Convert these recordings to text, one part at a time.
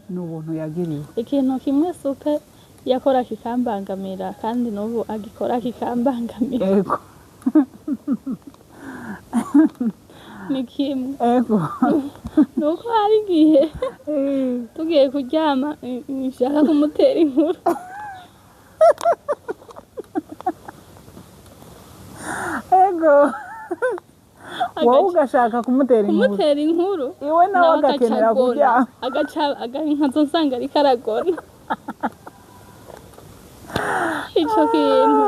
Ni ubuntu yagiriwe. Ikintu kimwe Supe yakora kikambangamira, kandi n'ubu agikora kikambangamira, ni kimwe. Nuko hari igihe tugiye kuryama, nshaka kumutera inkuru. Wowe ugashaka kumutera inkuru. Kumutera inkuru. Iwe nawe agakenera agaca agona. Kuryama. Agaca nkazo nsanga ariko aragona. Ico kintu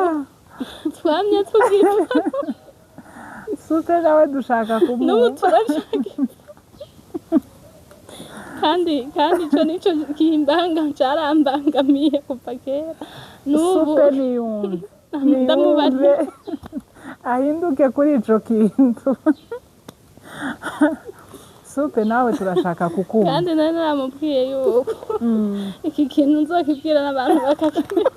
twamye tugipfa. Supe nawe dushaka n'ubu kumwumva. Turashaka, kandi ico nico kimbanga, carambangamiye kuva kera n'ubu. Supe niyumve. Ndamubarira. Niyumve, ahinduke kuri ico kintu. Supe nawe turashaka kukumva. Kandi nari naramubwiye yuko iki kintu nzokibwira n'abantu bakakimenya.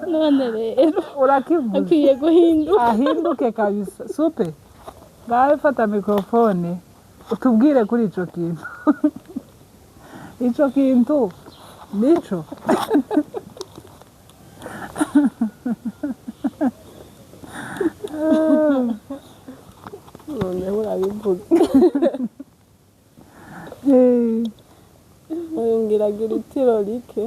None rero urakivuze. Akwiye guhinduka. Ahinduke kabisa. Supe, ngawe fata mikorofone utubwire kuri ico kintu. Ico kintu nico. Noneho urabivuga. Uyu ngiragira itiro rike,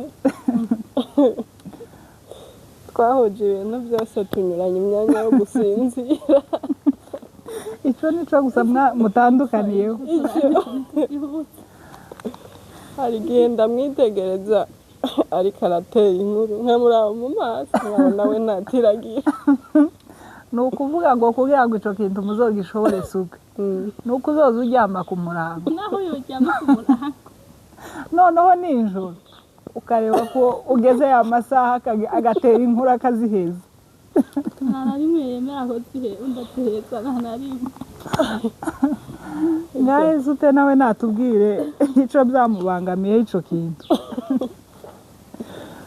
twahuje ibintu byose, tunyuranya imyanya yo gusinzira. Ico nico gusa mutandukaniyeho. Hari igihe ndamwitegereza ariko aratera inkuru, nkamuraba mu maso nkabona we ntatiragira. Ni ukuvuga ngo kugira ngo ico kintu muzogishobore, Supe, ni uko uzoza uryama ku murango. Naho yoryama ku murango. Noneho nijoro ukareba ko ugeze ya masaha agatera inkuru akaziheza. Nta na rimwe yemera ko ndaziheza, nta na rimwe. Ngahe Supe nawe natubwire ico byamubangamiye ico kintu.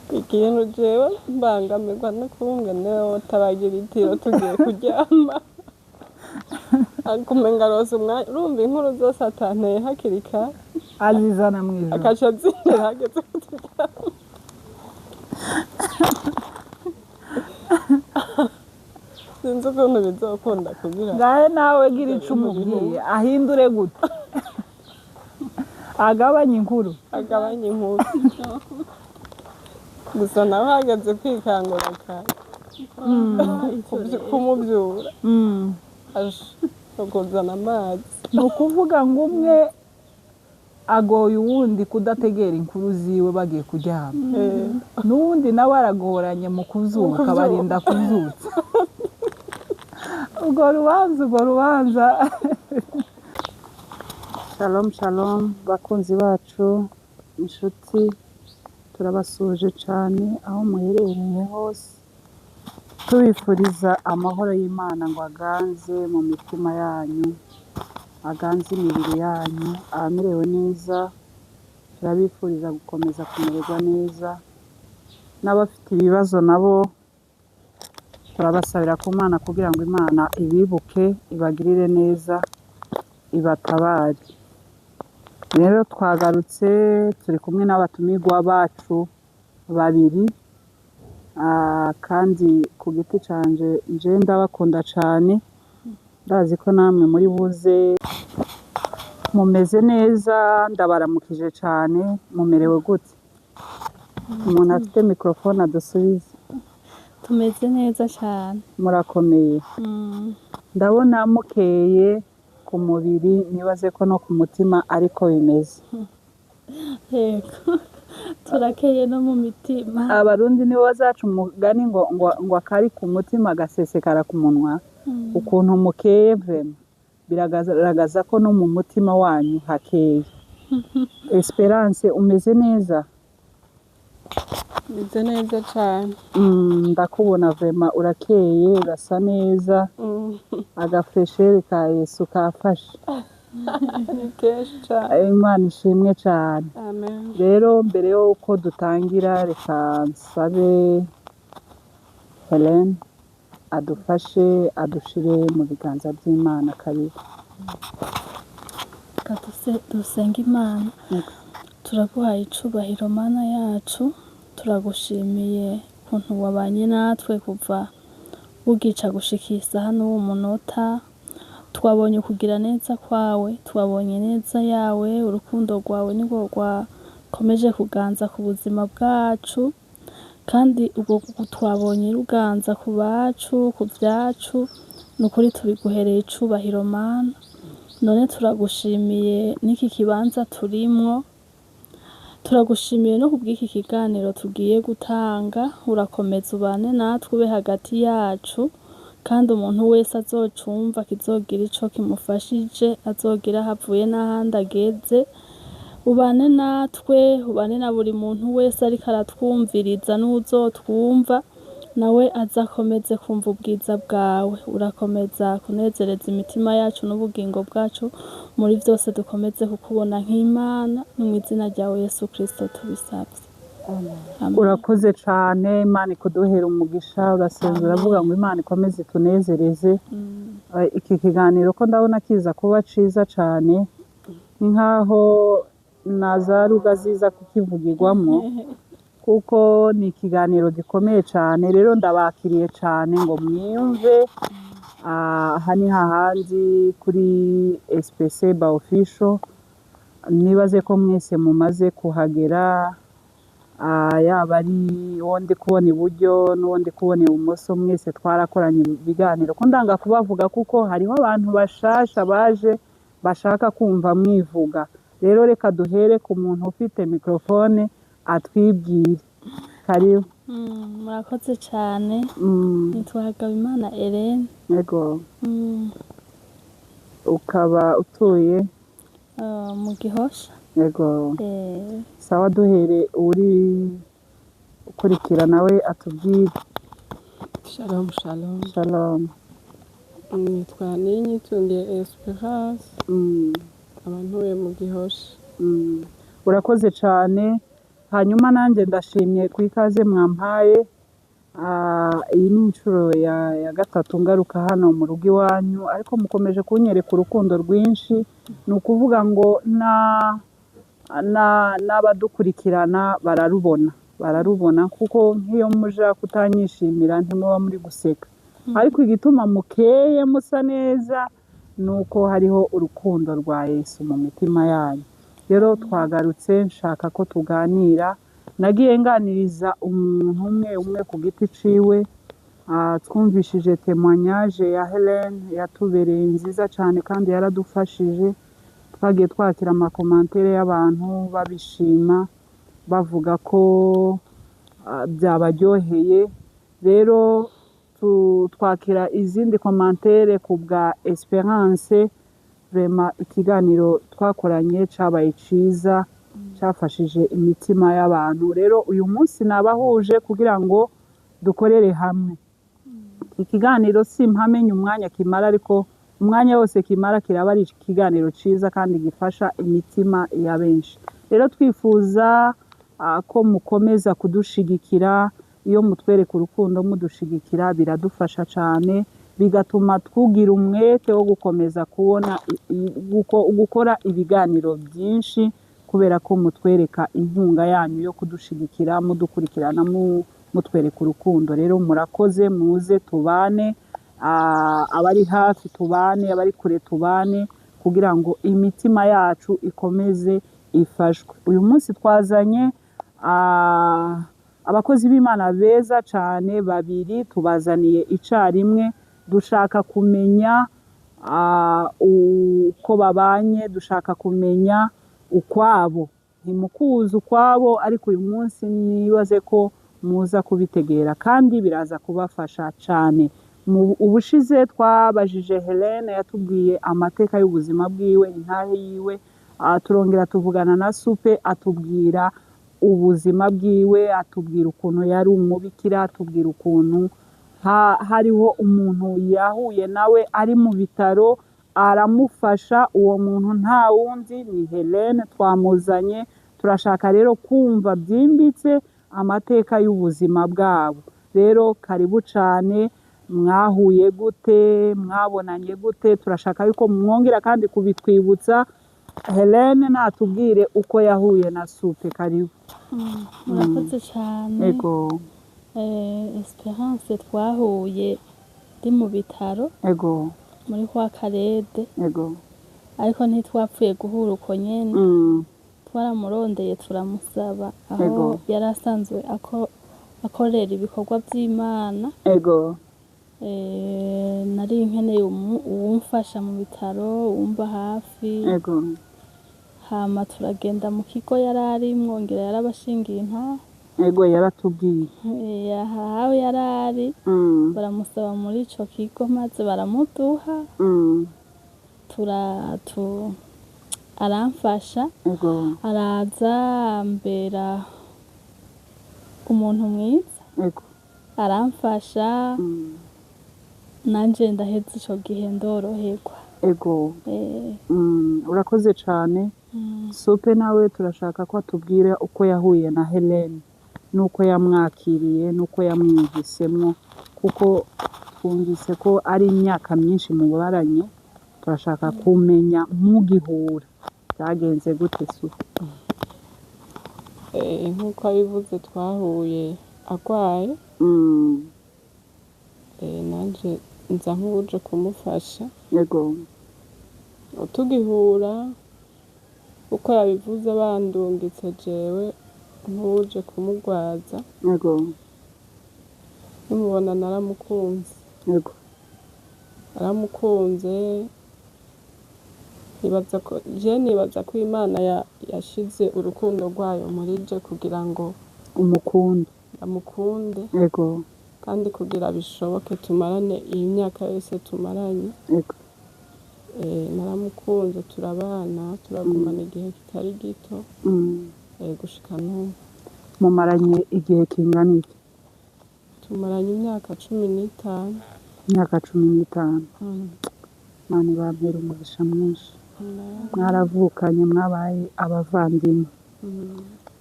Ikintu jewe mbangamirwa no kubunga niwe utabagira itiro tugiye kuryama, akumenga arose umwanya, urumva inkuru zose atanteye hakiri kare. Azizana mu ijoro. Akaca azinira hageze ko turyama. Sinzi ukuntu bizokunda kugira Ngahe nawe gira ico umubwiye, ahindure gute, agabanye inkuru. Agabanya inkuru gusa, nawe hageze kwikangura kare, kumubyura, kuzana amazi. Ni ukuvuga ngo umwe agoye uwundi kudategera inkuru ziwe bagiye kuryama, n'uwundi nawe aragoranye mu kuzuka, barinda kuzutsa urwo rubanza, urwo rubanza. Shalom shalom, bakunzi bacu, inshuti, turabasuhuje cyane aho muherereye hose, tubifuriza amahoro y'Imana ngo aganze mu mitima yanyu, aganze imibiri yanyu. Abamerewe neza turabifuriza gukomeza kumererwa neza, n'abafite ibibazo nabo turabasabira ku Mana kugira ngo Imana ibibuke, ibagirire neza, ibatabare. Rero twagarutse turi kumwe n'abatumirwa bacu babiri. Kandi ku giti canje nje ndabakunda cane, ndazi ko namwe muri buze mumeze neza. Ndabaramukije cane. Mumerewe gute? Umuntu afite mikorofone adusubize. Tumeze neza cyane. Murakomeye? Ndabona mukeye ku mubiri, nibaze ko no ku mutima ariko bimeze. Yego, turakeye no mu mitima. Abarundi nibo bazaca umugani ngo akari ku mutima gasesekara ku munwa. Ukuntu mukeye vraiment biragaragaza ko no mu mutima wanyu hakeye. Esperance, umeze neza? Meze neza cyane. Ndakubona vraiment urakeye, urasa neza. Agafuresheri ka Yesu kafashe. Ni kenshi cyane. Imana ishimwe cyane. Amen. Rero mbere y'uko dutangira, reka nsabe Helen adufashe, adushire mu biganza by'Imana. Kabiri. Reka dusenge Imana. Turaguhaye icubahiro Mana yacu, turagushimiye ukuntu wabanye natwe kuva bugica gushika isaha n'uwu munota. Twabonye ukugira neza kwawe, twabonye neza yawe, urukundo rwawe nirwo rwakomeje kuganza ku buzima bwacu, kandi ubwo twabonye ruganza ku bacu, ku vyacu, nukuri tubiguhereye icubahiro Mana. None turagushimiye n'iki kibanza turimwo, turagushimiye no kubw'iki kiganiro tugiye gutanga. Urakomeza ubane natwe, ube hagati yacu, kandi umuntu wese azocumva kizogira ico kimufashije, azogira aho avuye n'ahandi ageze. Ubane natwe, ubane na buri muntu wese ariko aratwumviriza n'uwuzotwumva, nawe azakomeze kumva ubwiza bwawe. Urakomeza kunezereza imitima yacu n'ubugingo bwacu muri vyose, dukomeze kukubona nk'Imana. Ni mw'izina ryawe Yesu Kristo tubisavye. Amen. Urakoze cane, Imana ikuduhera umugisha. Urasenga uravuga ngo Imana ikomeze itunezereze. Iki kiganiro ko ndabona kiza kuba ciza cane, ni nkaho na za ruga ziza kukivugirwamwo, kuko ni ikiganiro gikomeye cane. Rero ndabakiriye cane ngo mwiyumve. Aha ni hahandi kuri SPC ba official, nibaze ko mwese mumaze kuhagera. Yaba ari uwo ndi kubona iburyo n'uwo ndi kubona ibumoso, mwese twarakoranye ibiganiro. Ko ndanga kubavuga kuko hariho abantu bashasha baje bashaka kumva mwivuga. Rero reka duhere ku muntu ufite mikrofone atwibwire. Karibu. Murakoze cane. Nitwa Hagabimana Helene. Yego. Ukaba utuye Mu Gihosha. Yego. Sawa, duhere uri ukurikira nawe atubwire. Shalom, shalom. Shalom. Nitwa Ninyitungiye Esperance, nkaba ntuye mu Gihosha. Urakoze cane. Hanyuma nanjye ndashimye ku ikaze mwampaye. Iyi ni inshuro ya gatatu ngaruka hano mu rugo iwanyu, ariko mukomeje kunyereka urukundo rwinshi. Ni ukuvuga ngo na n'abadukurikirana bararubona, bararubona, kuko nk'iyo muja kutanyishimira ntimuba muri guseka. Ariko igituma mukeye musa neza ni uko hariho urukundo rwa Yesu mu mitima yanyu. Rero twagarutse nshaka ko tuganira. Nagiye nganiriza umuntu umwe umwe ku giti ciwe. Twumvishije témoignage ya Helen, yatubereye nziza cyane kandi yaradufashije. Twagiye twakira ama commentaires y'abantu babishima, bavuga ko byabaryoheye. Rero twakira izindi commentaires ku bwa Esperance. Vraiment ikiganiro twakoranye cabaye ciza, cyafashije imitima y'abantu. Rero uyu munsi nabahuje kugira ngo dukorere hamwe ikiganiro. Simpamenya umwanya kimara, ariko umwanya wose kimara kiraba ari ikiganiro ciza kandi gifasha imitima ya benshi. Rero twifuza ko mukomeza kudushigikira. Iyo mutwereka urukundo mudushigikira, biradufasha cyane, bigatuma twugira umwete wo gukomeza kubona gukora ibiganiro byinshi, kubera ko mutwereka inkunga yanyu yo kudushigikira, mudukurikirana, mutwereka urukundo. Rero murakoze, muze tubane, abari hafi tubane, abari kure tubane, kugira ngo imitima yacu ikomeze ifashwe. Uyu munsi twazanye abakozi b'Imana beza cyane babiri, tubazaniye icarimwe. Dushaka kumenya uko babanye, dushaka kumenya ukwabo. Ntimukuzi ukwabo, ariko uyu munsi nibaze ko muza kubitegera kandi biraza kubafasha cyane. Ubushize twabajije Helene, yatubwiye amateka y'ubuzima bwiwe, intahe yiwe. Turongera tuvugana na Supe, atubwira ubuzima bwiwe, atubwira ukuntu yari umubikira, atubwira ukuntu hariho umuntu yahuye nawe ari mu bitaro aramufasha. Uwo muntu nta wundi ni Helene, twamuzanye. Turashaka rero kumva byimbitse amateka y'ubuzima bwabo. Rero karibu cyane. Mwahuye gute? Mwabonanye gute? Turashaka yuko mwongera kandi kubitwibutsa. Helene natubwire uko yahuye na Supe. Karibu. Murakoze cyane. Ego. Esperance twahuye ndi mu bitaro muri kwa Karede, ariko ntitwapfuye guhura uko nyene. Twaramurondeye, turamusaba aho yari asanzwe akorera ibikorwa vy'Imana. Nari nkeneye uwumfasha mu bitaro, uwumba hafi. Hama turagenda mu kigo yari arimwo, ngira yarabashingiye intahe. Ego, yaratubwiye. Aho yari ari, baramusaba muri ico kigo maze baramuduha. Tura tu aramfasha. Araza ambera umuntu mwiza. Aramfasha. Nanje ndaheze ico gihe ndoroherwa. Urakoze cane. Supe nawe turashaka ko atubwira uko yahuye na Helene, n'uko yamwakiriye, n'uko yamwumvisemwo, kuko twumvise ko ari imyaka myinshi mubaranye. Turashaka kumenya mugihura byagenze gute, Supe? Nk'uko abivuze, twahuye agwaye. Nanje nza nk'uwuje kumufasha. Tugihura, uko yabivuze, bandungitse jewe nk'uwuje kumugwaza. Nimubona naramukunze. Naramukunze, nibaza ko je nibaza ko Imana yashize urukundo rwayo muri je kugira ngo umukunde. Amukunde. Kandi kugira bishoboke tumarane iyi myaka yose tumaranye. Naramukunze, turabana, turagumana igihe kitari gito. Gushika n'ubu. Mumaranye igihe kingana iki? Tumaranye imyaka 15. Imyaka 15. Imana ibampere umugisha mwinshi. Mwaravukanye, mwabaye abavandimwe.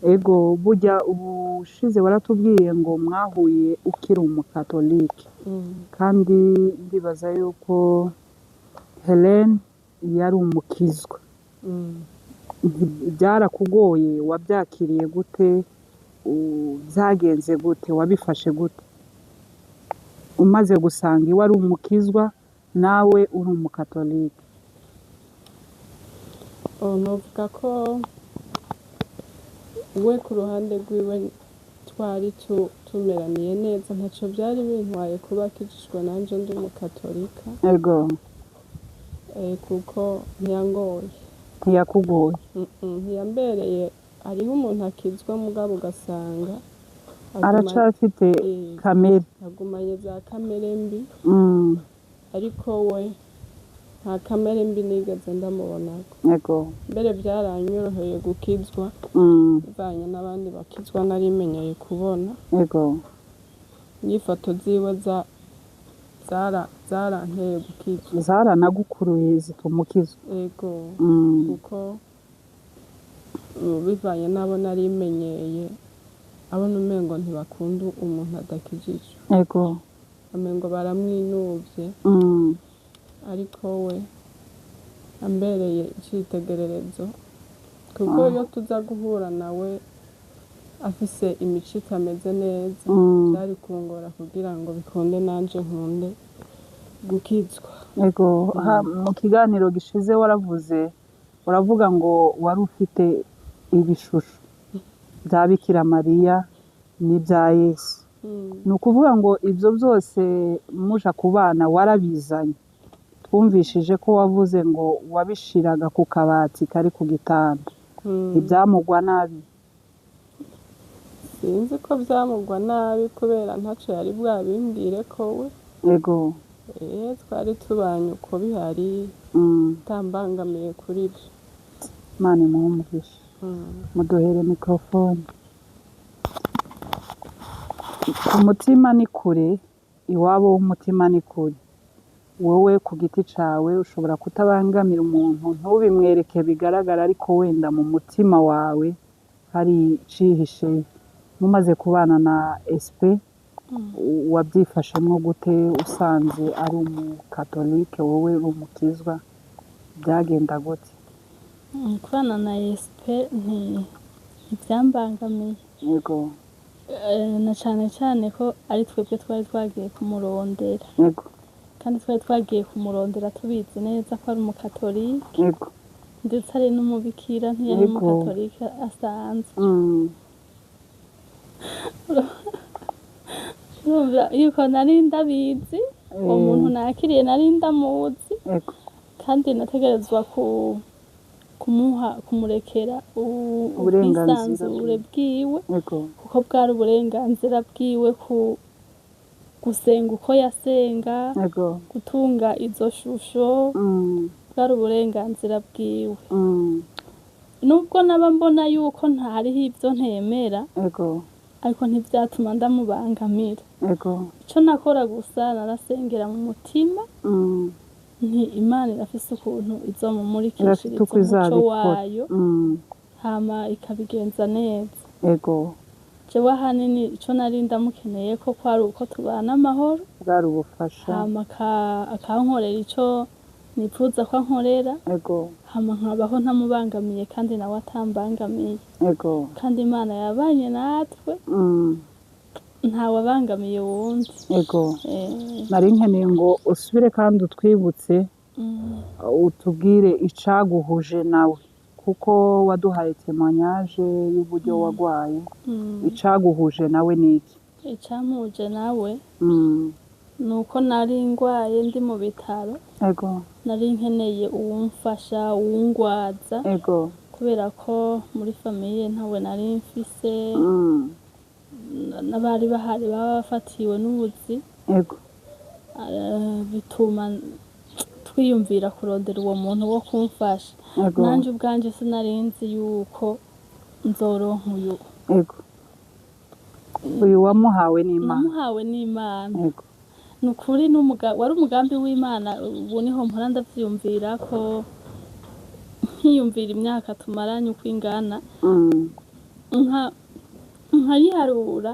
Ego, burya ubushize waratubwiye ngo mwahuye ukiri umukatolike. Kandi ndibaza yuko Helene yari umukizwa. Byarakugoye? Wabyakiriye gute? Byagenze gute? Wabifashe gute umaze gusanga iwe ari umukizwa, nawe uri umukatolike? Oh, novuga ko we ku ruhande rwiwe twari tumeraniye neza, ntaco byari bintwaye kuba akijijwe nanje ndi umukatolika. Kuko ntiyangoye. Ntiyakugoye. Ntiyambereye. Hariho umuntu akizwa mugabo ugasanga aracafite kamere. Agumanye za kamere mbi. Ariko we nta kamere mbi nigeze ndamubonako. Mbere byaranyoroheye gukizwa bivanye n'abandi bakizwa nari menyeye kubona. Inyifato ziwe zaranteye gukizwa. Zaranagukuruye zituma ukizwa. Ego. Kuko bivanye n'abo nari menyeye, abona umengo ntibakunda umuntu adakijijwe. Umengo baramwinuvye. Ariko we ambereye icitegererezo, kuko iyo tuza guhura nawe afise imico itameze neza, byari kungora kugira ngo bikunde nanje nkunde gukizwa. Ego. Mu kiganiro gishize waravuze, uravuga ngo wari ufite ibishusho bya Bikira Mariya n'ibya Yesu. Ni ukuvuga ngo ibyo byose muja kubana warabizanye. Twumvishije ko wavuze ngo wabishiraga ku kabati kari ku gitanda. Ntibyamugwa nabi? Sinzi ko byamugwa nabi, kubera ntaco yari bwabimbwire ko we. Twari tubanye uko bihari, atambangamiye kuri byo. Imana imuhe umugisha. Muduhere mikorofone. Ku mutima ni kure, iwabo w'umutima ni kure. Wowe ku giti cawe ushobora kutabangamira umuntu, ntubimwereke bigaragara, ariko wenda mu mutima wawe hari icihishe. Mumaze kubana na SP, wabyifashemwo gute usanze ari umukatolike, wowe uri umukizwa? Byagenda gute? Kubana na Espe ntivyambangamiye. Yego. Na cane cane ko ari twebwe twari twagiye kumurondera. Yego. Kandi twari twagiye kumurondera tubizi neza ko ari umukatolike. Yego. Ndetse ari n'umubikira, ntiyari Yego. umukatolike asanzwe. Urumva yuko nari ndabizi, uwo muntu nakiriye nari ndamuzi. Yego. Kandi nategerezwa kumuha, kumurekera Uburenganzira ubwisanzure bwiwe. Yego. Kuko bwari uburenganzira bwiwe ku gusenga uko yasenga, Yego. gutunga izo shusho, bwari uburenganzira bwiwe. Nubwo naba mbona yuko ntariho ibyo ntemera, Yego. ariko ntivyatuma ndamubangamira. Yego. Ico nakora gusa, narasengera mu mutima, nti Imana irafise ukuntu izomumurikishiriza Irafite uko umuco izabikora. wayo, hama ikabigenza neza. Yego. Jewe ahanini ico nari ndamukeneye ko kwari uko tubana amahoro, Bwari ubufasha. hama akankorera ico nipfuza ko ankorera, Yego. hama nkabaho ntamubangamiye kandi nawe atambangamiye. Yego. Kandi Imana yabanye natwe, ntawabangamiye uwundi. Yego. Nari nkeneye ngo usubire kandi utwibutse, utubwire icaguhuje nawe, kuko waduhaye témoignage y'uburyo wagwaye. Icaguhuje nawe ni iki? Icampuje nawe ni uko nari ngwaye ndi mu bitaro, Yego. nari nkeneye uwumfasha, uwungwaza, Yego. kubera ko muri famille ntawe nari mfise, n'abari bahari baba bafatiwe n'ubuzi. Yego. Bituma twiyumvira kurondera uwo muntu wo kumfasha. Yego. Nanje ubwanje sinari nzi yuko nzoronka uyu. Yego. Uyu wamuhawe n'Imana. Namuhawe n'Imana. Yego. Ni ukuri, wari umugambi w'Imana. Ubu niho mpora ndavyiyumvira ko nkiyumvira imyaka tumaranye uko ingana, nkayiharura,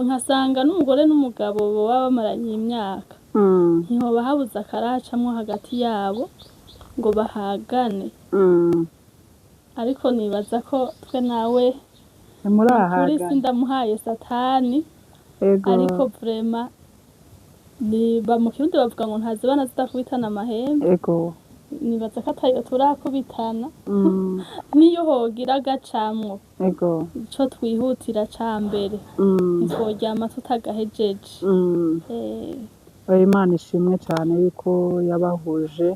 nkasanga n'umugore n'umugabo baba bamaranye imyaka, ntihoba habuze akaracamwo hagati yabo ngo bahagane. Ariko nibaza ko twe nawe kuri Ntimurahagana. sindamuhaye Satani, Yego. ariko vraiment ni ba mu Kirundi bavuga ngo ntazibana zidakubitana amahembe. Yego. Nibaza ko atayo turakubitana. Niyo hogira agacamwo, Yego. ico twihutira ca mbere, ntitworyama tutagahejeje. Oya, Imana ishimwe cyane yuko yabahuje.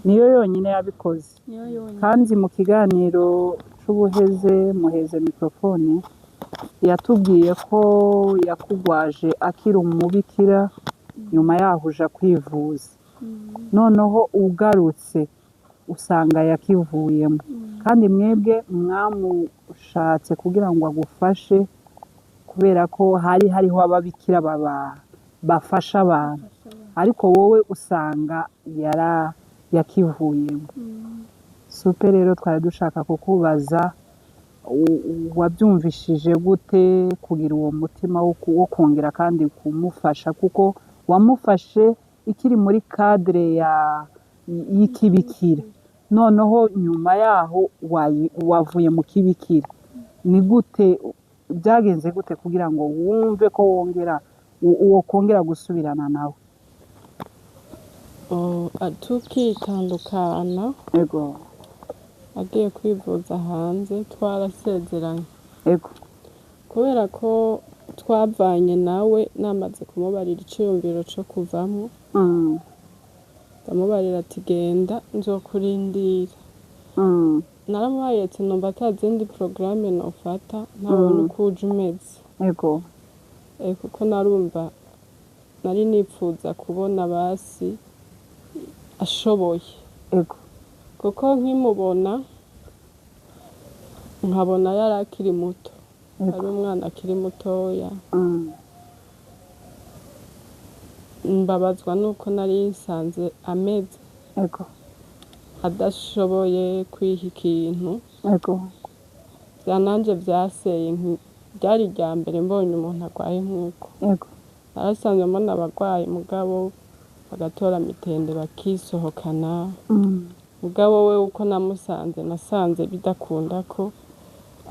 Niyo yonyine yabikoze. Niyo yonyine. Kandi mu kiganiro c'ubuheze, muheze microphone, yatubwiye ko yakugwaje akiri umubikira, nyuma yaho uja kwivuza, noneho ugarutse usanga yakivuyemo, kandi mwebwe mwamushatse kugira ngo agufashe, kubera ko hari hariho ababikira baba bafasha abantu, ariko wowe usanga yara yakivuyemo. Super. Rero twari dushaka kukubaza, wabyumvishije gute kugira uwo mutima wo kongera kandi kumufasha, kuko wamufashe ikiri muri cadre ya y'ikibikira, noneho nyuma yaho wavuye mu kibikira? Ni gute byagenze gute kugira ngo wumve ko wongera uwo kongera gusubirana nawe? Oh, tukitandukana, Ego. agiye kwivuza hanze, twarasezeranye. Ego. Kubera ko twavanye nawe namaze kumubarira iciyumviro co kuvamwo, ndamubarira ati: "Genda, nzokurindira." Naramubaye ati: "Numva ata zindi porogaramu nofata ntabona uko uje umeze." Ego. Kuko narumva nari nipfuza kubona basi ashoboye, Ego. kuko nkimubona nkabona yari akiri muto, ari umwana akiri mutoya. Mbabazwa nuko nari nsanze ameze Ego. adashoboye kwiha ikintu. Ego. Vya nanje vyaseye, ryari irya mbere mbonye umuntu arwaye nk'uko. Ego. Narasanzwe mbona abarwayi, mugabo bagatora mitende bakisohokana. Mugabo we uko namusanze, nasanze bidakunda ko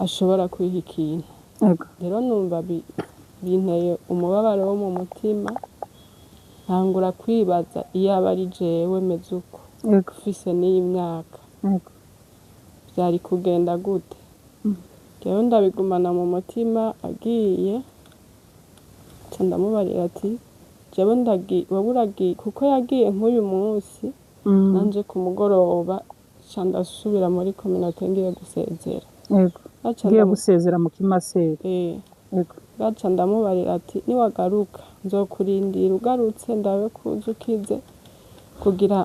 ashobora kwiha ikintu. Rero numva binteye umubabaro wo mu mutima, ntangura kwibaza iyo aba ari jewe meze uko, mfise n'iyi myaka, vyari kugenda gute? Rero ndabigumana mu mutima. Agiye, nca ndamubarira ati: "Jewe ndagiye, wowe uragiye." Kuko yagiye nk'uyu munsi, nanje ku mugoroba nca ndasubira muri communauté ngiye gusezera. Baca Ugiye gusezera mu kimaseri? Eh. Baca ndamubarira ati: "Niwagaruka nzokurindira, ugarutse ndabe kuza ukize kugira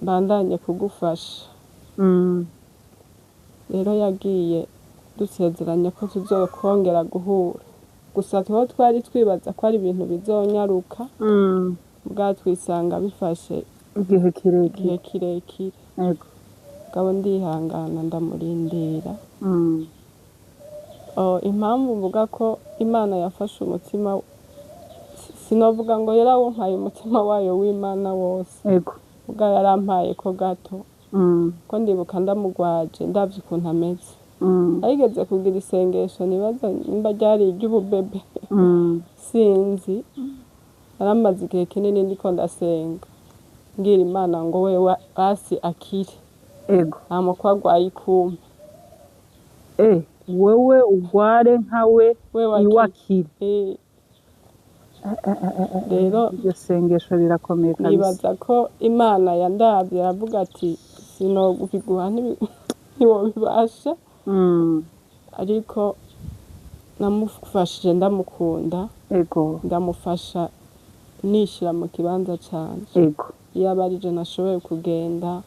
mbandanye kugufasha." Rero yagiye dusezeranye ko tuzokongera guhura, gusa tuho twari twibaza ko ari ibintu bizonyaruka, bwa twisanga bifashe igihe kirekire. Igihe kirekire. Mugabo ndihangana, ndamurindira. Oh, impamvu mvuga ko Imana yafashe umutima, sinovuga ngo yarawumpaye umutima wayo w'Imana wose, ubwo yarampaye ko gato, ko ndibuka ndamugwaje, ndavye ukuntu ameze, arigeze kugira isengesho, nibaza nimba ryari iry'ububebe, sinzi. Naramaze igihe kinini ndiko ndasenga, mbwira Imana ngo wewe basi akire, hama ko agwaye ikumpe. Wewe ugware nkawe, wewe akire. Iwakire. Rero Iryo sengesho rirakomeye kabisa. Nibaza ko Imana yandavye aravuga ati: "Sinobiguha, ntiwobibasha." Ariko namufashije ndamukunda, ndamufasha nishira mu kibanza canje. Iyo aba arije nashoboye kugenda,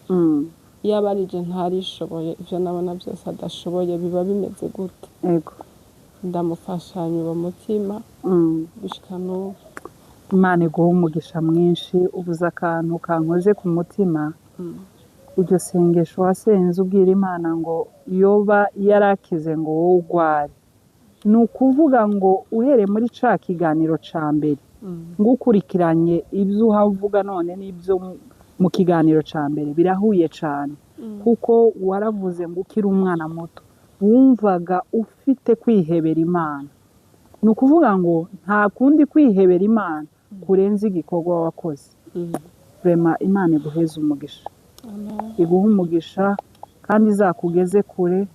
iyo aba arije ntarishoboye, ivyo nabona byose adashoboye, biba bimeze gute? Ndamufashanya uwo mutima gushika n'ubu. Imana iguha umugisha mwinshi. Ubuze akantu kankoze ku mutima. Iryo sengesho wasenze ubwira Imana ngo yoba yarakize ngo wowe ugware, ni ukuvuga ngo uhereye muri ca kiganiro ca mbere, ngo ukurikiranye ibyo uhavuga none n'ibyo mu kiganiro ca mbere birahuye cane, kuko waravuze ngo ukiri umwana muto wumvaga ufite kwihebera Imana. Ni ukuvuga ngo nta kundi kwihebera Imana kurenza igikorwa wakoze. Rema, Imana iguheze umugisha. Amen. Iguhe umugisha kandi izakugeze kure,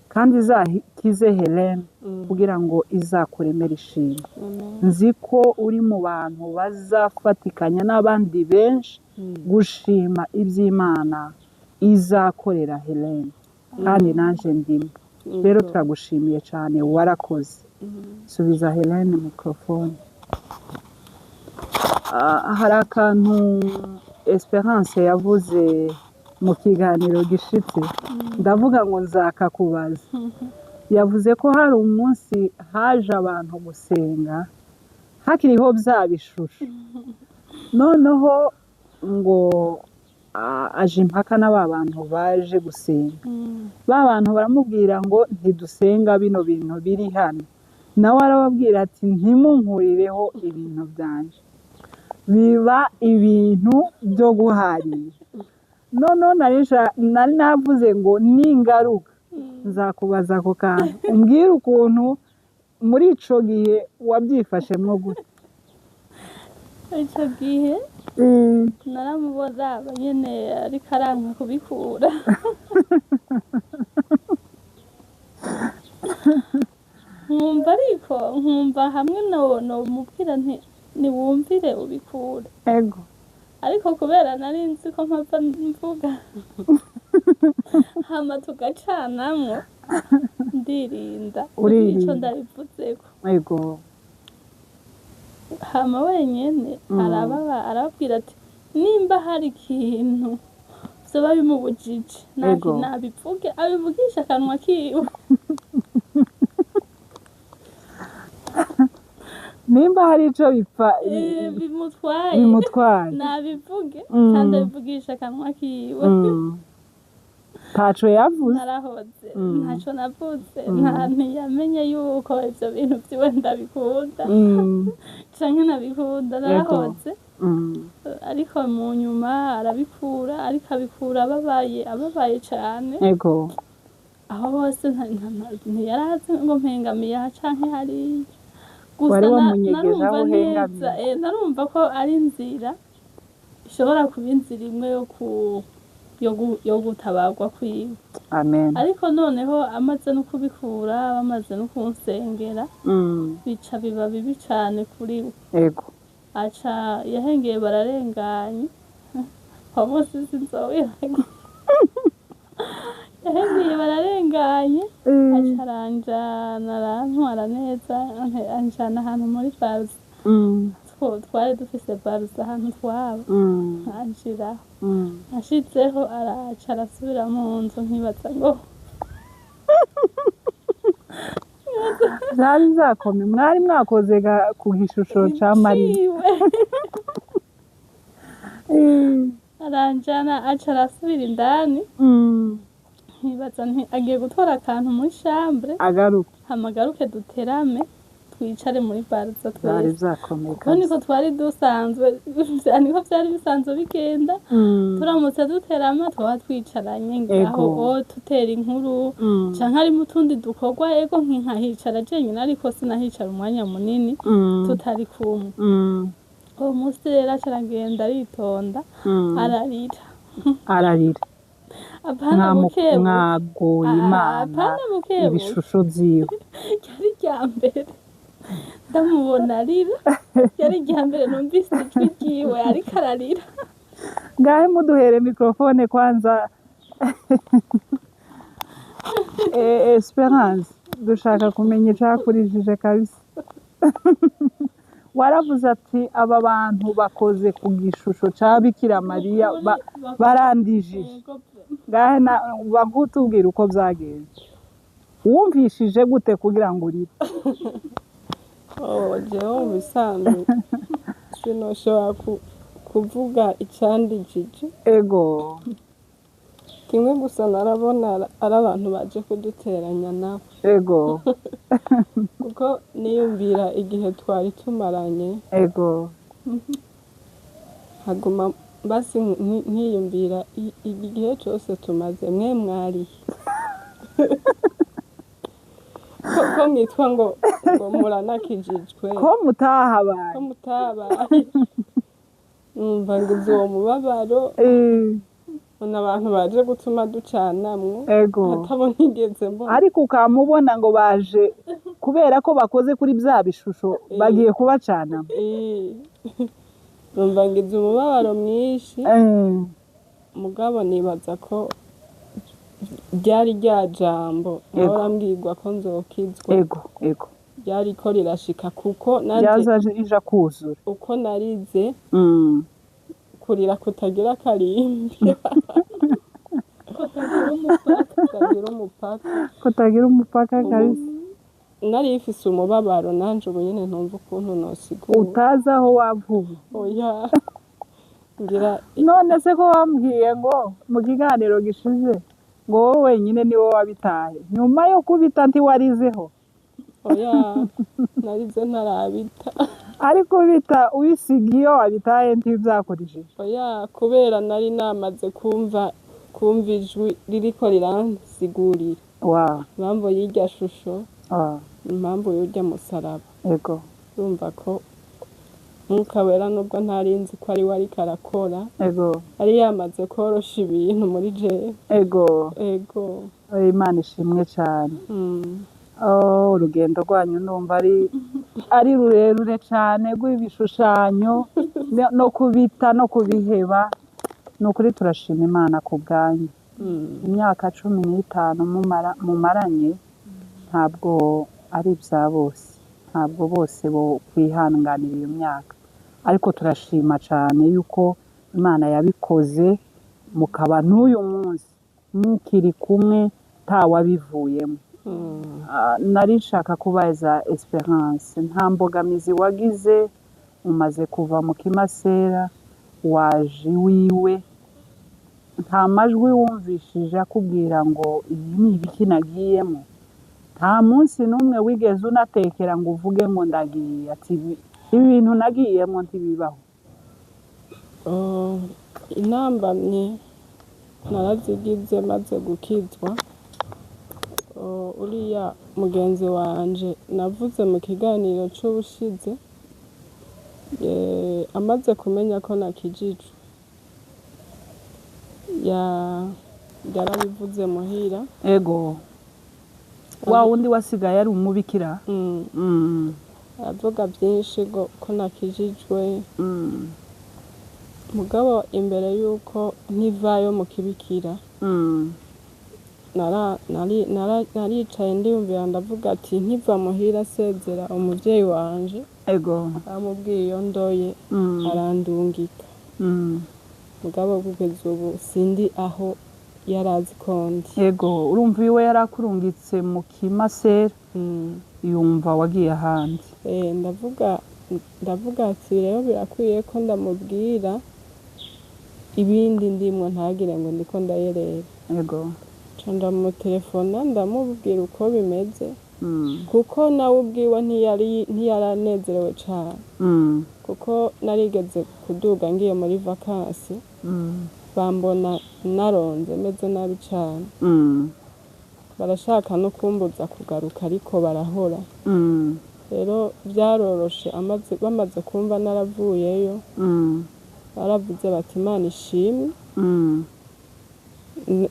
kandi izakize Helene kugira ngo izakuremere ishimwe. Amen. Nzi ko uri mu bantu bazafatikanya n'abandi benshi gushima iby'Imana izakorera Helene, kandi nanjye ndimo. Rero turagushimiye cyane, warakoze. Subiza Helene microphone. Hari akantu Esperance yavuze mu kiganiro gishitse, ndavuga ngo nzakakubaza. Yavuze ko hari umunsi haje abantu gusenga hakiriho bya bishusho, noneho ngo aje impaka na ba bantu baje gusenga. Ba bantu baramubwira ngo: "Ntidusenga bino bintu biri hano." Nawe arababwira ati: "Ntimunkurireho ibintu byanje." Biba ibintu byo guharira. Noneho nari navuze ngo ningaruka nzakubaza ako kantu, umbwire ukuntu muri ico gihe wabyifashemwo gute. Icyo gihe naramubona nyene ariko aranka kubikura, nkumva ariko nkumva hamwe nomubwira nti: "Niwumvire ubikure." Ariko kubera nari nzi ko mpava mvuga hama tugacanamwo, ndirinda. Uririnda. Ico ndabivuzeko. Hama wenyene arababa arababwira ati: "Nimba hari ikintu vyoba bimubujije, nabivuge, abivugisha akanwa kiwe." Nimba hari ico bipfa bimutwaye, bimutwaye, nabivuge kandi abivugisha akanwa kiwe. Ntaco yavuze. Narahoze, ntaco navuze. Nta ntiyamenye yuko ivyo bintu vyiwe ndabikunda canke ntabikunda. Narahoze. Ariko mu nyuma arabikura, ariko abikura ababaye, ababaye cane. Aho hose ntiyarazi ngo mpengamiye aha canke hariya. Gusa Wari wamunyegeje narumva aho neza, uhengamiye. Narumva ko ari inzira ishobora kuba inzira imwe yo gutabarwa kwiwe. Amen. Ariko noneho amaze no kubikura, bamaze no kunsengera, bica biba bibi cane kuri we. Aca yahengeye bararenganye, aho bose sinzowibagira. Yahengeye bararenganye, aca aranjana, arantwara neza, anjana ahantu muri barza. Twari dufise barza ahantu twaba. Anshiraho. Ashitseho araca arasubira mu nzu, nkibaza ngo Vyari vyakomeye, mwari mwakoze ku gishusho ca Mariya. Ciwe. Aranjana, aca arasubira indani. Nkibaza nti agiye gutora akantu muri chambre, Agaruka. Hama agaruke duterame, twicare muri barza Vyari twese. vyakomeye Kuko niko kabisa. twari dusanzwe, niko vyari bisanzwe bigenda. Turamutse duterama twaba twicaranye ngaho, o tutera inkuru, canke harimo utundi dukorwa. Ego, nkahicara jenyine, ariko sinahicara umwanya munini tutari kumwe. Uwo munsi rero aca aragenda aritonda, ararira. Ararira. Apana bukebuke. Mwagoye Imana Apana bukebuke. ibishusho vyiwe. Ryari irya mbere ndamubona arira, ryari irya mbere numvise ijwi ryiwe ariko ararira. Ngahe muduhere microphone kwanza. Esperance, dushaka kumenya icakurijije kabisa. Waravuze ati aba bantu bakoze ku gishusho ca Bikira Mariya barandijije. Yego. Ngahe bakutubwira uko vyagenze. Wumvishije gute kugira ngo urire? Oh, jewe mu bisanzwe sinoshobora kuvuga icandijije. Kimwe gusa narabona ari abantu baje kuduteranya nabo. Kuko niyumvira igihe twari tumaranye, haguma basi nkiyumvira igihe cose tumaze mwe mwarihe? Ko mwitwa ngo muranakijijwe, Ko mutahabaye. ko mutabaye. Numva ngize uwo mubabaro, mbona abantu baje gutuma ducanamwo, hatabo nigeze mbona. Ariko ukamubona ngo baje kubera ko bakoze kuri bya bishusho, bagiye kubacana. Numva ngize umubabaro mwinshi, mugabo nibaza ko ryari rya jambo nkahora mbwirwa ko nzokizwa, Ego, ego. ryari ko rirashika, kuko nanje Ryaza rija kuzura. uko narize kurira kutagira akarimbi, kutagira umupaka. Kutagira umupaka kabisa. Nari mfise umubabaro nanje ubu nyene ntumva ukuntu nosigura. Utazi aho wavuye. Oya, ngira None se ko wambwiye ngo mu kiganiro gishize ngo wowe wenyine ni wowe wabitaye, nyuma yo kubita ntiwarizeho? Oya, narize ntarabita. Ariko ubita ubisiga iyo wabitaye ntibyakurishije? Oya, kubera nari namaze kumva ijwi ririko riransigurira impamvu y'irya shusho, impamvu y'urya musaraba. Urumva ko Mwuka Wera, nubwo ntari nzi ko ari we ariko arakora, yari yamaze korosha ibintu muri jewe. Ego. Imana ishimwe cyane. Oh, urugendo rwanyu ndumva ari rurerure cyane, rw'ibishushanyo no kubita no kubiheba. Ni ukuri turashima Imana ku bwanyu. Imyaka 15 mumaranye ntabwo ari ibya bose, ntabwo bose bo kwihanganira iyo myaka, ariko turashima cyane yuko Imana yabikoze mukaba n'uyu munsi mukiri kumwe ntawabivuyemo. Nari nshaka kubaza Esperance, nta mbogamizi wagize umaze kuva mu kimasera waje iwiwe? Nta majwi wumvishije akubwira ngo iyi ni ibiki nagiyemo? Nta munsi n'umwe wigeze unatekera ngo uvuge ngo ndagiye, ati ibi bintu nagiyemo ntibibaho? Oh, intambamyi narazigize maze gukizwa. Oh, uriya mugenzi wanje navuze mu kiganiro c'ubushize, amaze kumenya ko nakijijwe, yarabivuze muhira. Ego, wa wundi wasigaye ari umubikira. Aravuga byinshi ngo ko nakijijwe. Mugabo imbere y'uko nkivayo mu kibikira, naricaye ndiyumvira, ndavuga ati nkiva muhira asezera umuvyeyi wanje, aramubwiye iyo ndoye, arandungika. Mugabo kugeza ubu sindi aho yari azi ko ndi. Ego, urumva iwe yari akurungitse mu kimasera, yumva wagiye ahandi. Ndavuga ati rero birakwiye ko ndamubwira ibindi ndimwo, ntagire ngo ndiko ndayerera. Nca ndamutelefona, ndamubwira uko bimeze, kuko nawe ubwiwe ntiyaranezerewe cane, kuko narigeze kuduga ngiye muri vakansi, bambona naronze meze nabi cane, barashaka no kumbuza kugaruka, ariko barahora. Rero byaroroshe, bamaze kumva naravuyeyo, baravuze bati Imana ishimwe.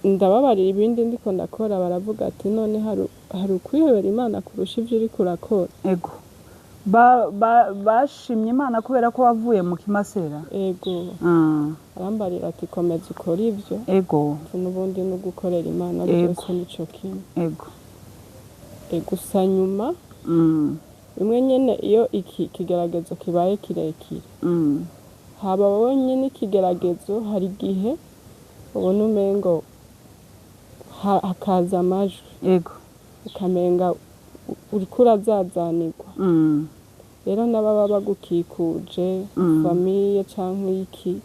Ndababarira ibindi ndiko ndakora, baravuga ati none hari ukwihebera Imana kurusha ivyo uriko urakora. Ego, bashimye Imana kubera ko wavuye mu kimasera. Ego. Arambarira ati komeza ukore ivyo, n'ubundi no gukorera Imana byose nico kimwe. Gusa nyuma, bimwe nyene iyo iki kigeragezo kibaye kirekire, haba wowe nyene ikigeragezo, hari igihe ubona umengo hakaza amajwi, ukamenga uriko urazazanirwa. Rero n'ababa bagukikuje, famille canke iki,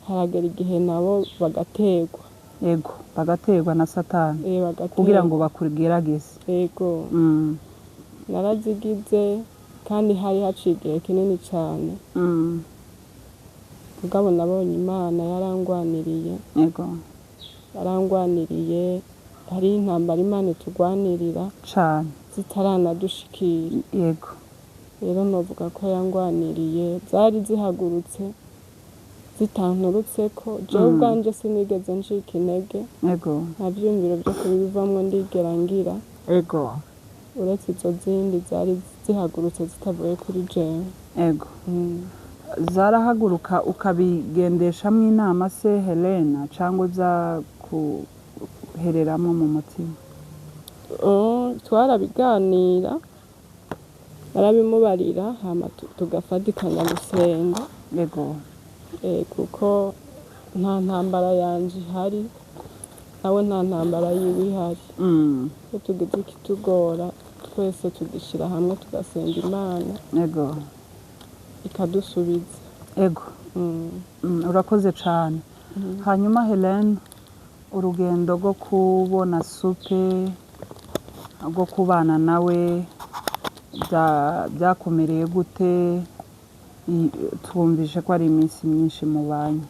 haragera igihe nabo bagaterwa. Ego, bagaterwa na Satani bagaterwa. kugira ngo bakugerageze. Ego. Narazigize kandi hari haciye igihe kinini cane. Mugabo nabonye Imana yarangwaniriye. Yarangwaniriye, hari intambara Imana itugwanirira cane zitaranadushikira. Rero novuga ko yangwaniriye, zari zihagurutse zitanturutseko. Jewe ubwanje sinigeze ncika intege. Nta vyiyumviro vyo kubivamwo ndigera ngira, uretse izo zindi zari zihagurutse zitavuye kuri jewe. Zarahaguruka ukabigendeshamwo inama se Helena, cyangwa byakuhereramo mu mutima? Oh, twarabiganira, narabimubarira, hama tugafatikanya gusenga. Kuko nta ntambara yanje ihari, nawe nta ntambara yiwe ihari. Iyo tugize ikitugora twese tugishyira hamwe, tugasenga Imana, ikadusubiza. Urakoze cane. Hanyuma Helene, urugendo rwo kubona Supe, rwo kubana nawe, byakumereye gute? Twumvishe ko ari iminsi myinshi mubanye.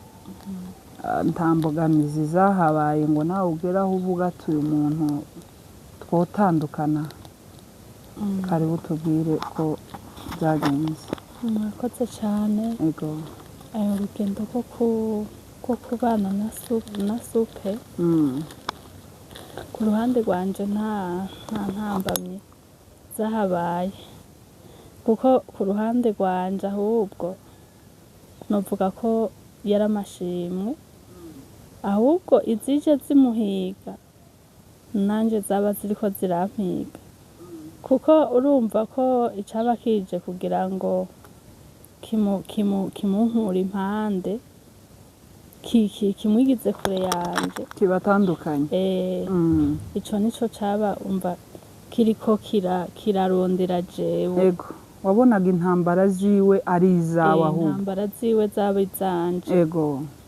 Nta mbogamizi zahabaye ngo nawe ugere aho uvuga ati uyu muntu twotandukana? Karibu tubwire ko byagenze. Murakoze cyane. Ayo rugendo rwo kubana na Supe, ku ruhande rwanje nta ntambamyi zahabaye, kuko ku ruhande rwanje ahubwo novuga ko yari amashimwe, ahubwo izije zimuhiga nanje zaba ziriko zirampiga, kuko urumva ko icaba kije kugira ngo kimunkure impande, kimwigize kure yanje, kibatandukanye. Ico nico caba umva kiriko kirarondera jewe. Ego, wabonaga intambara ziwe ari izawe ahubwo. Intambara ziwe zaba izanje.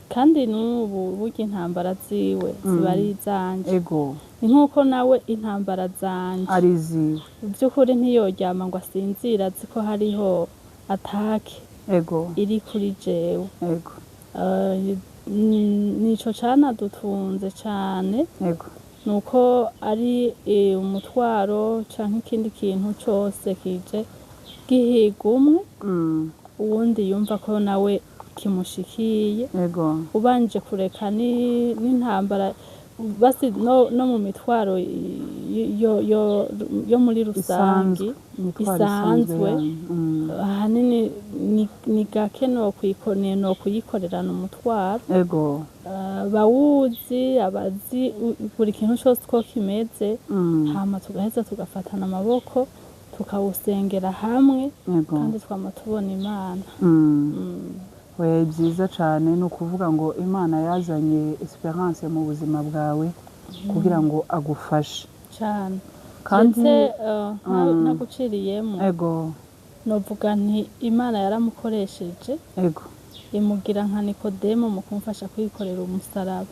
Kandi n'ubu burya intambara ziwe ziba ari izanje. Ni nk'uko nawe intambara zanje ari iziwe. By'ukuri ntiyoryama ngo asinzire azi ko hariho attaque iri kuri jewe. Nico canadutunze cane, nuko ari umutwaro canke ikindi kintu cose kije gihiga umwe, uwundi yumva ko nawe kimushikiye. Ubanje kureka n'intambara basi no mu mitwaro yo muri rusangi Imitwaro isanzwe isanzwe. Yanyu. Ahanini ni gake no kuyikorerana umutwaro. Bawuzi abazi buri kintu cose uko kimeze, hama tugaheza tugafatana amaboko, tukawusengera hamwe, kandi twama tubona Imana. Oya, byiza cyane. Ni ukuvuga ngo Imana yazanye Esperance mu buzima bwawe kugira ngo agufashe. Cane. Kandi Ndetse ntaguciriyemo, novuga nti Imana yaramukoresheje, imugira nka Nikodemo mu kumfasha kwikorera umusaraba.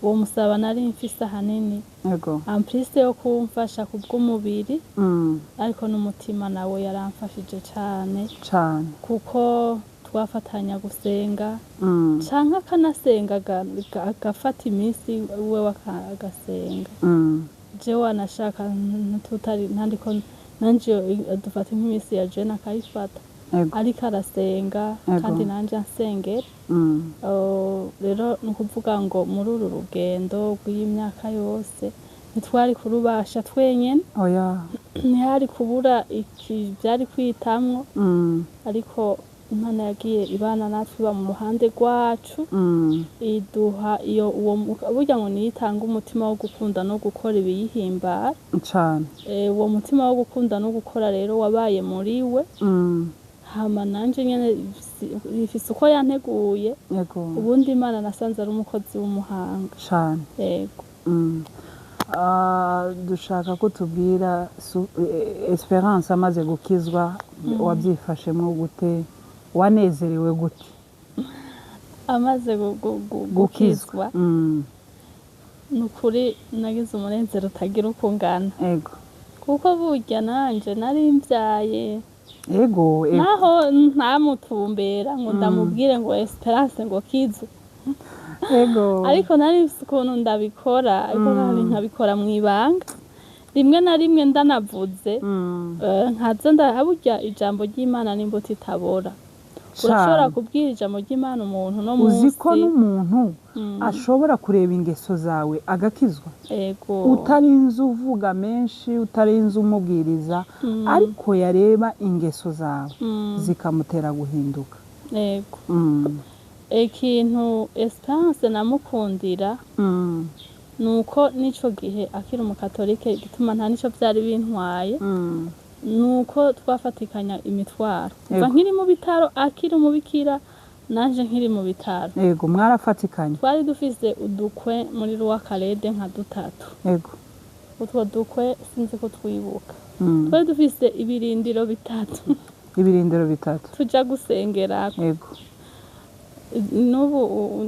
Uwo musaraba nari mfise ahanini, en plus yo kumfasha kubw'umubiri, ariko n'umutima nawe yaramfashije cane, kuko twafatanya gusenga, canke akanasenga, agafata iminsi we agasenga. Jewe wanashaka tutari ntandiko nanje dufata nk'iminsi ya jeûne, akayifata, ariko arasenga, kandi nanje ansengera. Rero ni ukuvuga ngo muri uru rugendo rw'iyi myaka yose ntitwari kurubasha twenyene. Oya. Ntihari kubura iki byari kwitamwo, ariko Imana yagiye ibana natwe, iba mu ruhande rwacu, iduha iyo uwo burya ngo niyo itanga umutima wo gukunda no gukora ibiyihimbara. Uwo mutima wo gukunda no gukora rero wabaye muri we. Hama nanje nyene ifise uko yanteguye. Ubundi Imana nasanze ari umukozi w'umuhanga. Yego. Dushaka ko tubwira Esperance amaze gukizwa, wabyifashemo gute? Wanezerewe gute? Amaze gukizwa, ni ukuri nagize umunezero utagira uko ungana, kuko burya nanje nari mbyaye, ego ego naho ntamutumbera ngo ndamubwire ngo Esperance ngo kizu, ariko nari mfise ukuntu ndabikora, ariko nkabikora mu ibanga, rimwe na rimwe ndanavuze, nkaza ndaburya ijambo ry'Imana n'imbuto itabora. Urashobora kubwira ijambo ry'Imana umuntu no Uzi munsi ko n'umuntu ashobora kureba ingeso zawe agakizwa, utarinze uvuga menshi, utarinze umubwiriza, ariko yareba ingeso zawe zikamutera guhinduka. Ego. Ikintu Esperance namukundira ni uko n'ico gihe akiri umukatolike, igituma nta nico vyari bintwaye, nuko twafatikanya imitwaro kuva nkiri mu bitaro akiri umubikira, nanje nkiri mu bitaro. Yego, mwarafatikanye. Twari dufise udukwe muri Rwakarede nka dutatu. Utwo dukwe sinzi ko twibuka. Twari dufise ibirindiro bitatu Ibirindiro bitatu tuja gusengerako. N'ubu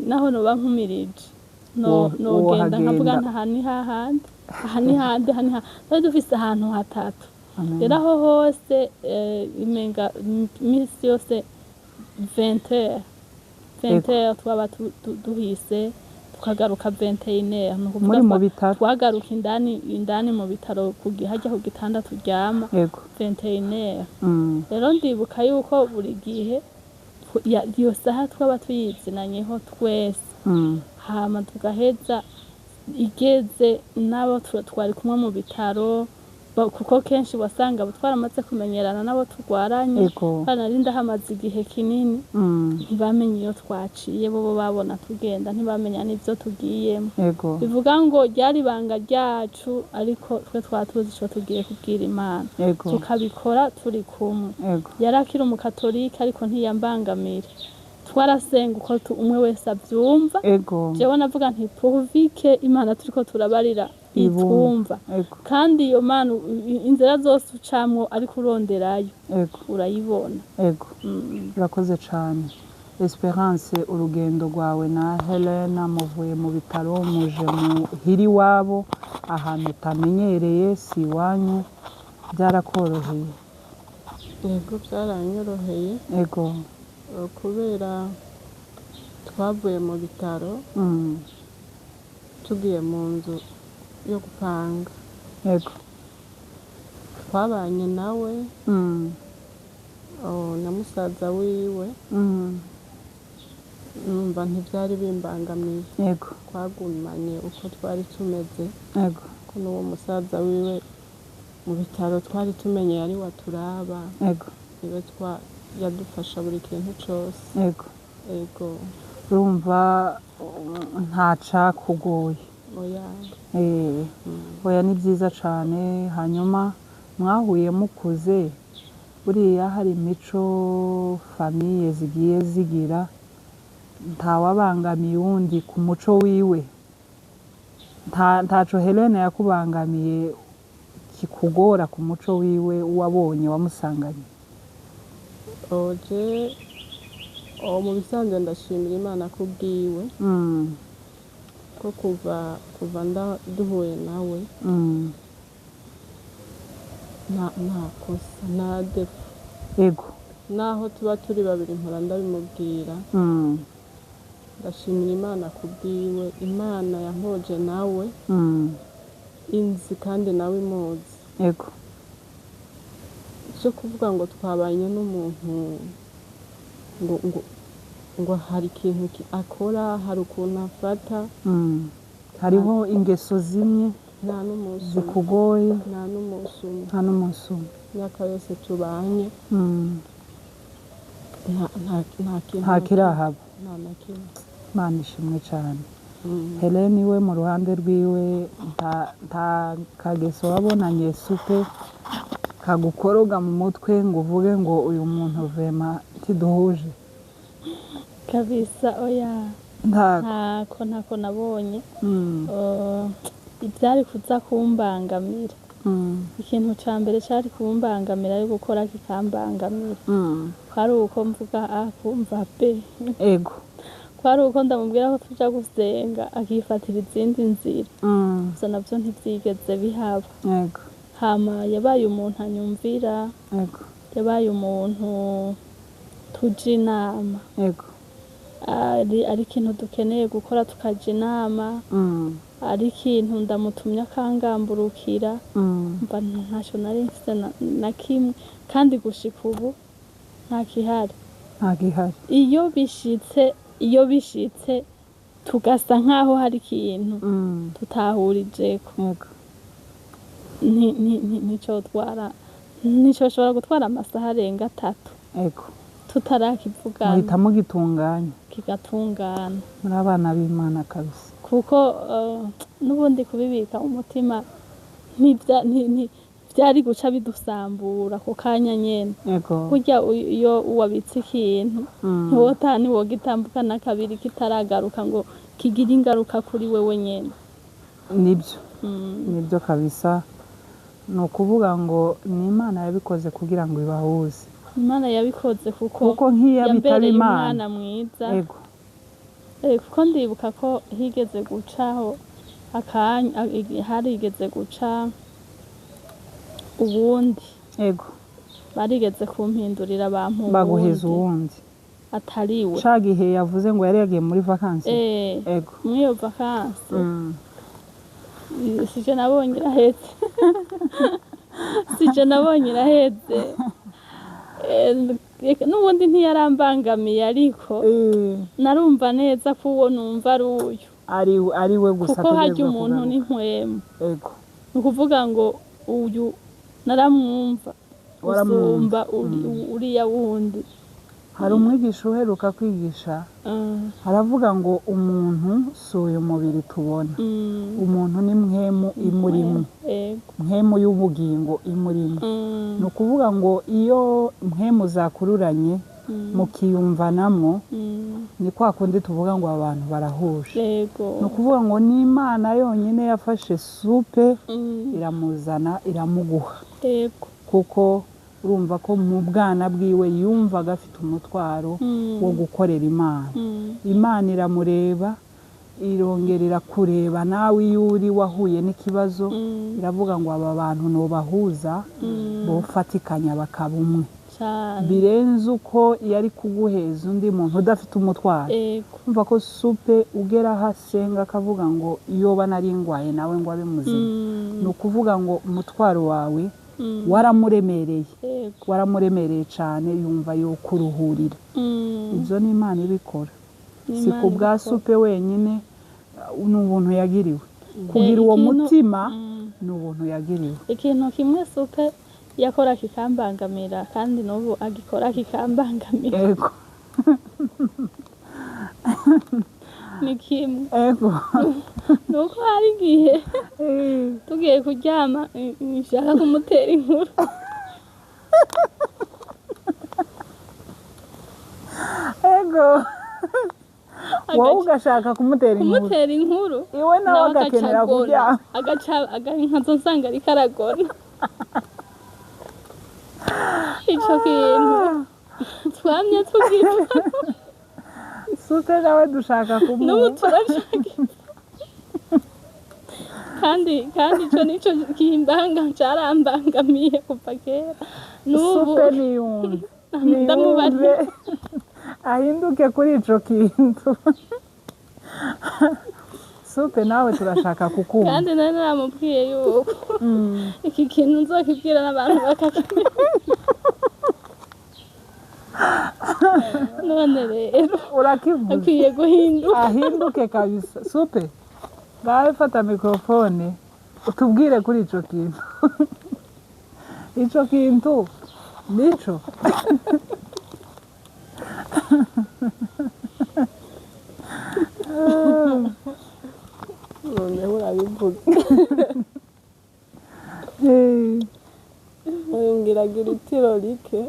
naho noba nkumirije, no nogenda nkavuga wohagenda. Nti aha ni hahandi, aha ni handi, aha ni handi. Twari dufise ahantu hatatu. Amen. Rero aho hose, imenga misi yose 20h, 20h twaba duhise, tukagaruka 21h. Ni ukuvuga Muri mu bitaro. twagaruka indani mu bitaro, harya ku gitanda turyama, 21h. Rero ndibuka yuko buri gihe iyo saha twaba tuyizinanyeho twese, hama tugaheza igeze n'abo twari kumwe mu bitaro, kuko kenshi wasanga twaramaze kumenyerana n'abo turwaranye. Kandi nari ndahamaze igihe kinini, ntibamenye iyo twaciye. Bobo babona tugenda, ntibamenya n'ivyo tugiyemo. Bivuga ngo ryari ibanga ryacu, ariko twe twaba tuzi ico tugiye kubwira Imana, tukabikora turi kumwe. Yari akiri umukatolike, ariko ntiyambangamira. Twarasenga uko umwe wese avyumva. Jewe navuga nti pourvu que Imana turiko turabarira Ibumva. itwumva, kandi iyo Mana inzira zose ucamwo ariko uronderayo, urayibona. Urakoze cane. Esperance, urugendo rwawe na Helena, muvuye mu bitaro muje muhira iwabo, ahantu utamenyereye, si iwanyu, byarakoroheye? Yego, byaranyoroheye, kubera Twavuye mu bitaro tugiye mu nzu yo gupanga. Twabanye nawe oh, na musaza wiwe. Numva ntibyari bimbangamiye. Twagumanye uko twari tumeze, ko n'uwo musaza wiwe mu bitaro twari tumenye yari waturaba, niwe yadufasha buri kintu cose. Ego. Urumva ntacakugoye? Oya. Oya, ni byiza cane. Hanyuma mwahuye mukuze, buriya hari imico famille zigiye zigira, ntawabangamiye uwundi ku muco wiwe? Ntaco Helene yakubangamiye kikugora ku muco wiwe wabonye wamusanganye? Oje o mu bisanzwe ndashimira Imana kubwiwe, ko kuva duhuye nawe nta kosa, nta défaut. Naho tuba turi babiri mpora ndabimubwira. Ndashimira Imana kubwiwe, Imana yampoje nawe, inzi kandi nawe imuzi. Cyo kuvuga ngo twabanye n'umuntu ngo hari ikintu akora, hari ukuntu afata. Hariho ingeso zimwe Nta n'umunsi umwe. zikugoye? Nta n'umunsi umwe. Nta n'umunsi umwe. Imyaka yose tubanye, nta kintu Nta na kimwe. kirahaba? Nta na kimwe. Imana ishimwe cyane. Helene we mu ruhande rwiwe nta kageso wabonanye supe kagukoroga mu mutwe ngo uvuge ngo uyu muntu vraiment ntiduhuje? Kabisa oya. Ntako? Ntako nabonye. Ibyari kuza kumbangamira, ikintu ca mbere cari kumbangamira ari gukora kikambangamira, kwari uko mvuga A kumva B. Kwari uko ndamubwira ko tuja gusenga akifatira izindi nzira. Ivyo navyo ntivyigeze bihaba. Hama yabaye umuntu anyumvira, yabaye umuntu tuja inama. Ari ikintu dukeneye gukora tukaja inama, ari ikintu ndamutumye akangamburukira. Mba ntacyo nari mfise na kimwe, kandi gushika ubu nta kihari. Nta gihari. Iyo bishitse tugasa nkaho hari ikintu tutahurijeko, nticoshobora gutwara amasaha arenga 3 tutarakivugana. Muhita mugitunganya. Kigatungana. Muri abana b'Imana kabisa. Kuko n'ubundi kubibika umutima byari guca bidusambura ku kanya nyene. Burya iyo wabitse ikintu, ntiwota ntiwogitambuka kabiri kitaragaruka ngo kigire ingaruka kuri wewe nyene. Nibyo. Nibyo kabisa, ni ukuvuga ngo ni Imana yabikoze kugira ngo ibahuze. Imana yabikoze kuko Kuko nk'iyo bitaba yambereye Imana. umwana mwiza. Kuko ndibuka ko higeze gucaho akanya, harigeze guca uwundi. Barigeze kumpindurira bampa Baguheza uwundi uwundi. atariwe. Ca gihe yavuze ngo yari yagiye muri vacances? Eh. Muri iyo vacances, sije nabonye iraheze, sije nabonye iraheze. N'ubundi ntiyarambangamiye, ariko narumva neza ko uwo numva ari uyu. Ari we gusa Kuko harya ategerezwa umuntu kugaruka. ni mpwemu. Ni ukuvuga ngo uyu naramwumva Waramwumva. gusumba uriya wundi. Hari umwigisha uheruka kwigisha, aravuga ngo umuntu si uyu mubiri tubona, umuntu ni mpwemu imurimo, mpwemu y'ubugingo imurimo. Ni ukuvuga ngo iyo mpwemu zakururanye mukiyumvanamwo, ni kwa kundi tuvuga ngo abantu barahuje. Ni ukuvuga ngo ni Imana yonyine yafashe supe iramuzana iramuguha, kuko urumva ko mu bwana bwiwe yumvaga afite umutwaro wo gukorera Imana. Imana iramureba, irongera irakureba nawe iyo uri wahuye n'ikibazo, iravuga ngo aba bantu nubahuza bofatikanya bakaba umwe. Cane. Birenze uko yari kuguheza undi muntu udafite umutwaro. Ego. Umva ko Supe ugera aho asenga akavuga ngo yoba nari ngwaye nawe ngo abe muzima. Ni ukuvuga ngo umutwaro wawe waramuremereye. Ego. Waramuremereye cyane, yumva yokuruhurira. Ibyo ni Imana ibikora. Ni Si Imana ku bwa ibikora. Supe wenyine, ni ubuntu yagiriwe kugira uwo mutima. Ni ubuntu yagiriwe. Ikintu kimwe Supe yakora kikambangamira, kandi n'ubu agikora kikambangamira, ni kimwe. Ni uko hari igihe tugiye kuryama nshaka kumutera inkuru. Ego, wowe ugashaka kumutera inkuru. Kumutera inkuru. Iwe nawe nawe agaca agakenera agona. kuryama. Agaca nkazo nsanga ariko aragona. Ico kintu twamye tugipfa. Supe nawe dushaka N'ubu kumuha. turashaka, kandi ico nico kimbanga, carambangamiye kuva kera n'ubu. Supe niyumve. Ndamubaza. Niyumve, ahinduke kuri ico kintu. Supe nawe turashaka kukumva. Kandi nari naramubwiye yuko iki kintu nzokibwira n'abantu bakakimenya. None rero Urakivuze. akwiye guhinduka. Ahinduke kabisa. Supe, ngawe fata mikrofone utubwire kuri ico kintu. Ico kintu nico. Noneho urabivuga. Uyu ngiragira itiro rike,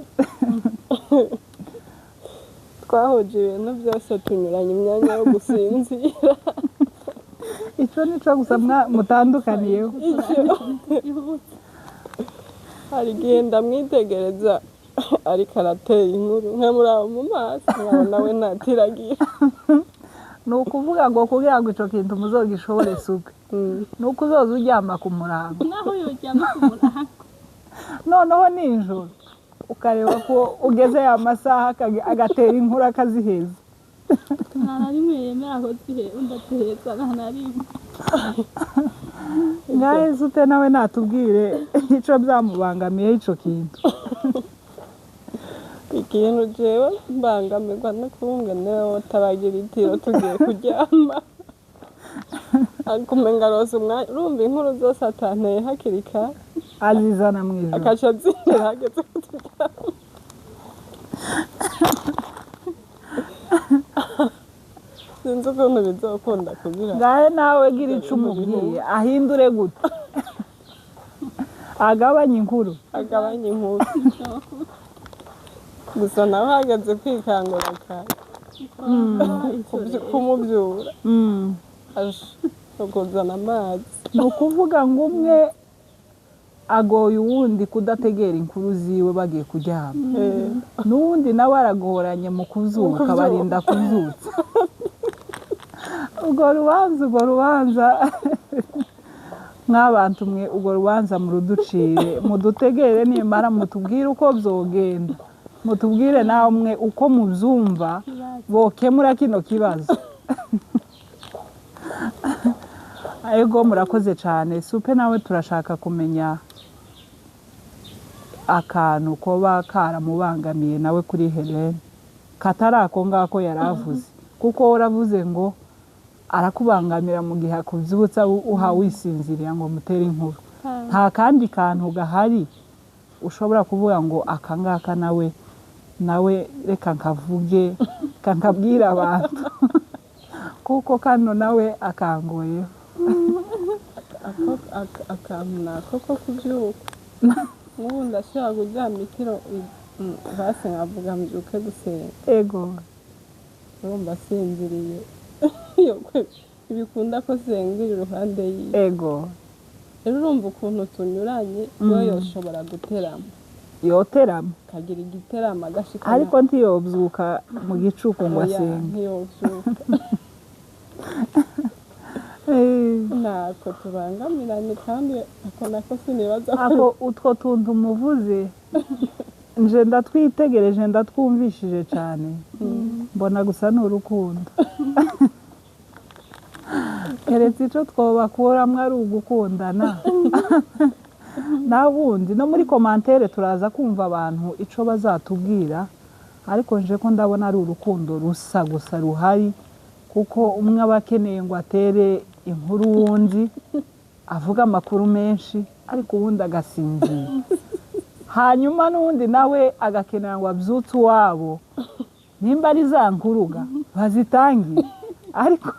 twahuje ibintu byose, tunyuranye imyanya yo gusinzira. Ico nico gusa mutandukaniyeho. Hari igihe ndamwitegereza ariko aratera inkuru, nkamuraba mu maso nkabona we ntatiragira. Ni ukuvuga ngo kugira ngo ico kintu muzogishobore, Supe, ni uko uzoza uryama ku murango. Naho yoryama ku murango. Noneho nijoro ukareba ko ugeze ya masaha agatera inkuru akaziheza. Nta na rimwe yemera ko ndateheza, nta na rimwe. Ngahe Supe nawe natubwire ico byamubangamiye ico kintu. Ikintu jewe mbangamirwa no kubungene utabagira itiro tugiye kuryama, akumenga arose umwanya, urumva inkuru zose atanteye hakiri kare. Azizana mu ijoro. Akaca azinira hageze ko turyama. Sinzi ukuntu bizokunda kugira. Ngahe nawe gira ico umubwiye, ahindure gute, agabanye inkuru. Agabanya inkuru gusa, nawe hageze kwikangura kare, kumubyura, aje kuzana amazi. Ni ukuvuga ngo umwe agoye uwundi kudategera inkuru ziwe bagiye kuryama, n'uwundi nawe aragoranye mu kuzuka, barinda kubyutsa. Urwo rubanza mw'abantu mwe, urwo rubanza muruducire, mudutegere, nimara mutubwire uko byogenda, mutubwire namwe uko mubyumva bokemura kino kibazo. Ego, murakoze cyane. Supe nawe turashaka kumenya akantu koba karamubangamiye nawe kuri Helene katari ako ngako yari avuze, kuko uravuze ngo arakubangamira mu gihe akubyutsa uha wisinziriye ngo mutere inkuru. Nta kandi kantu gahari ushobora kuvuga ngo aka ngaka nawe reka nkavuge, reka nkabwire abantu, kuko kano nawe akangoyeho? Akantu nako ko kubyuka, nk'ubu ndashobora kuryama itiro basi nkavuga mbyuke gusenga. Urumva asinziriye, ntibikunda ko sengera iruhande yiwe. Rero urumva ukuntu tunyuranye, we yoshobora guterama. Yoterama. Akagira igiteramo agashikana. Ariko ntiyobyuka mu gicuku ngo Oya, asenge. Ntiyovyuka. Ntako tubangamiranye, kandi ako nako sinibaza ko Ako utwo tuntu muvuze. Nje ndatwitegereje, ndatwumvishije cyane, mbona gusa ni urukundo. Keretse icyo twobakuramwo ari ugukundana. Nabundi no muri commentaire turaza kumva abantu ico bazatubwira, ariko nje ko ndabona ari urukundo rusa gusa ruhari, kuko umwe aba akeneye ngo atere inkuru wundi avuga amakuru menshi, ariko uwundi agasinzira, hanyuma n'uwundi nawe agakenera ngo abyutse uwabo, nimba ari za nkuruga bazitangire, ariko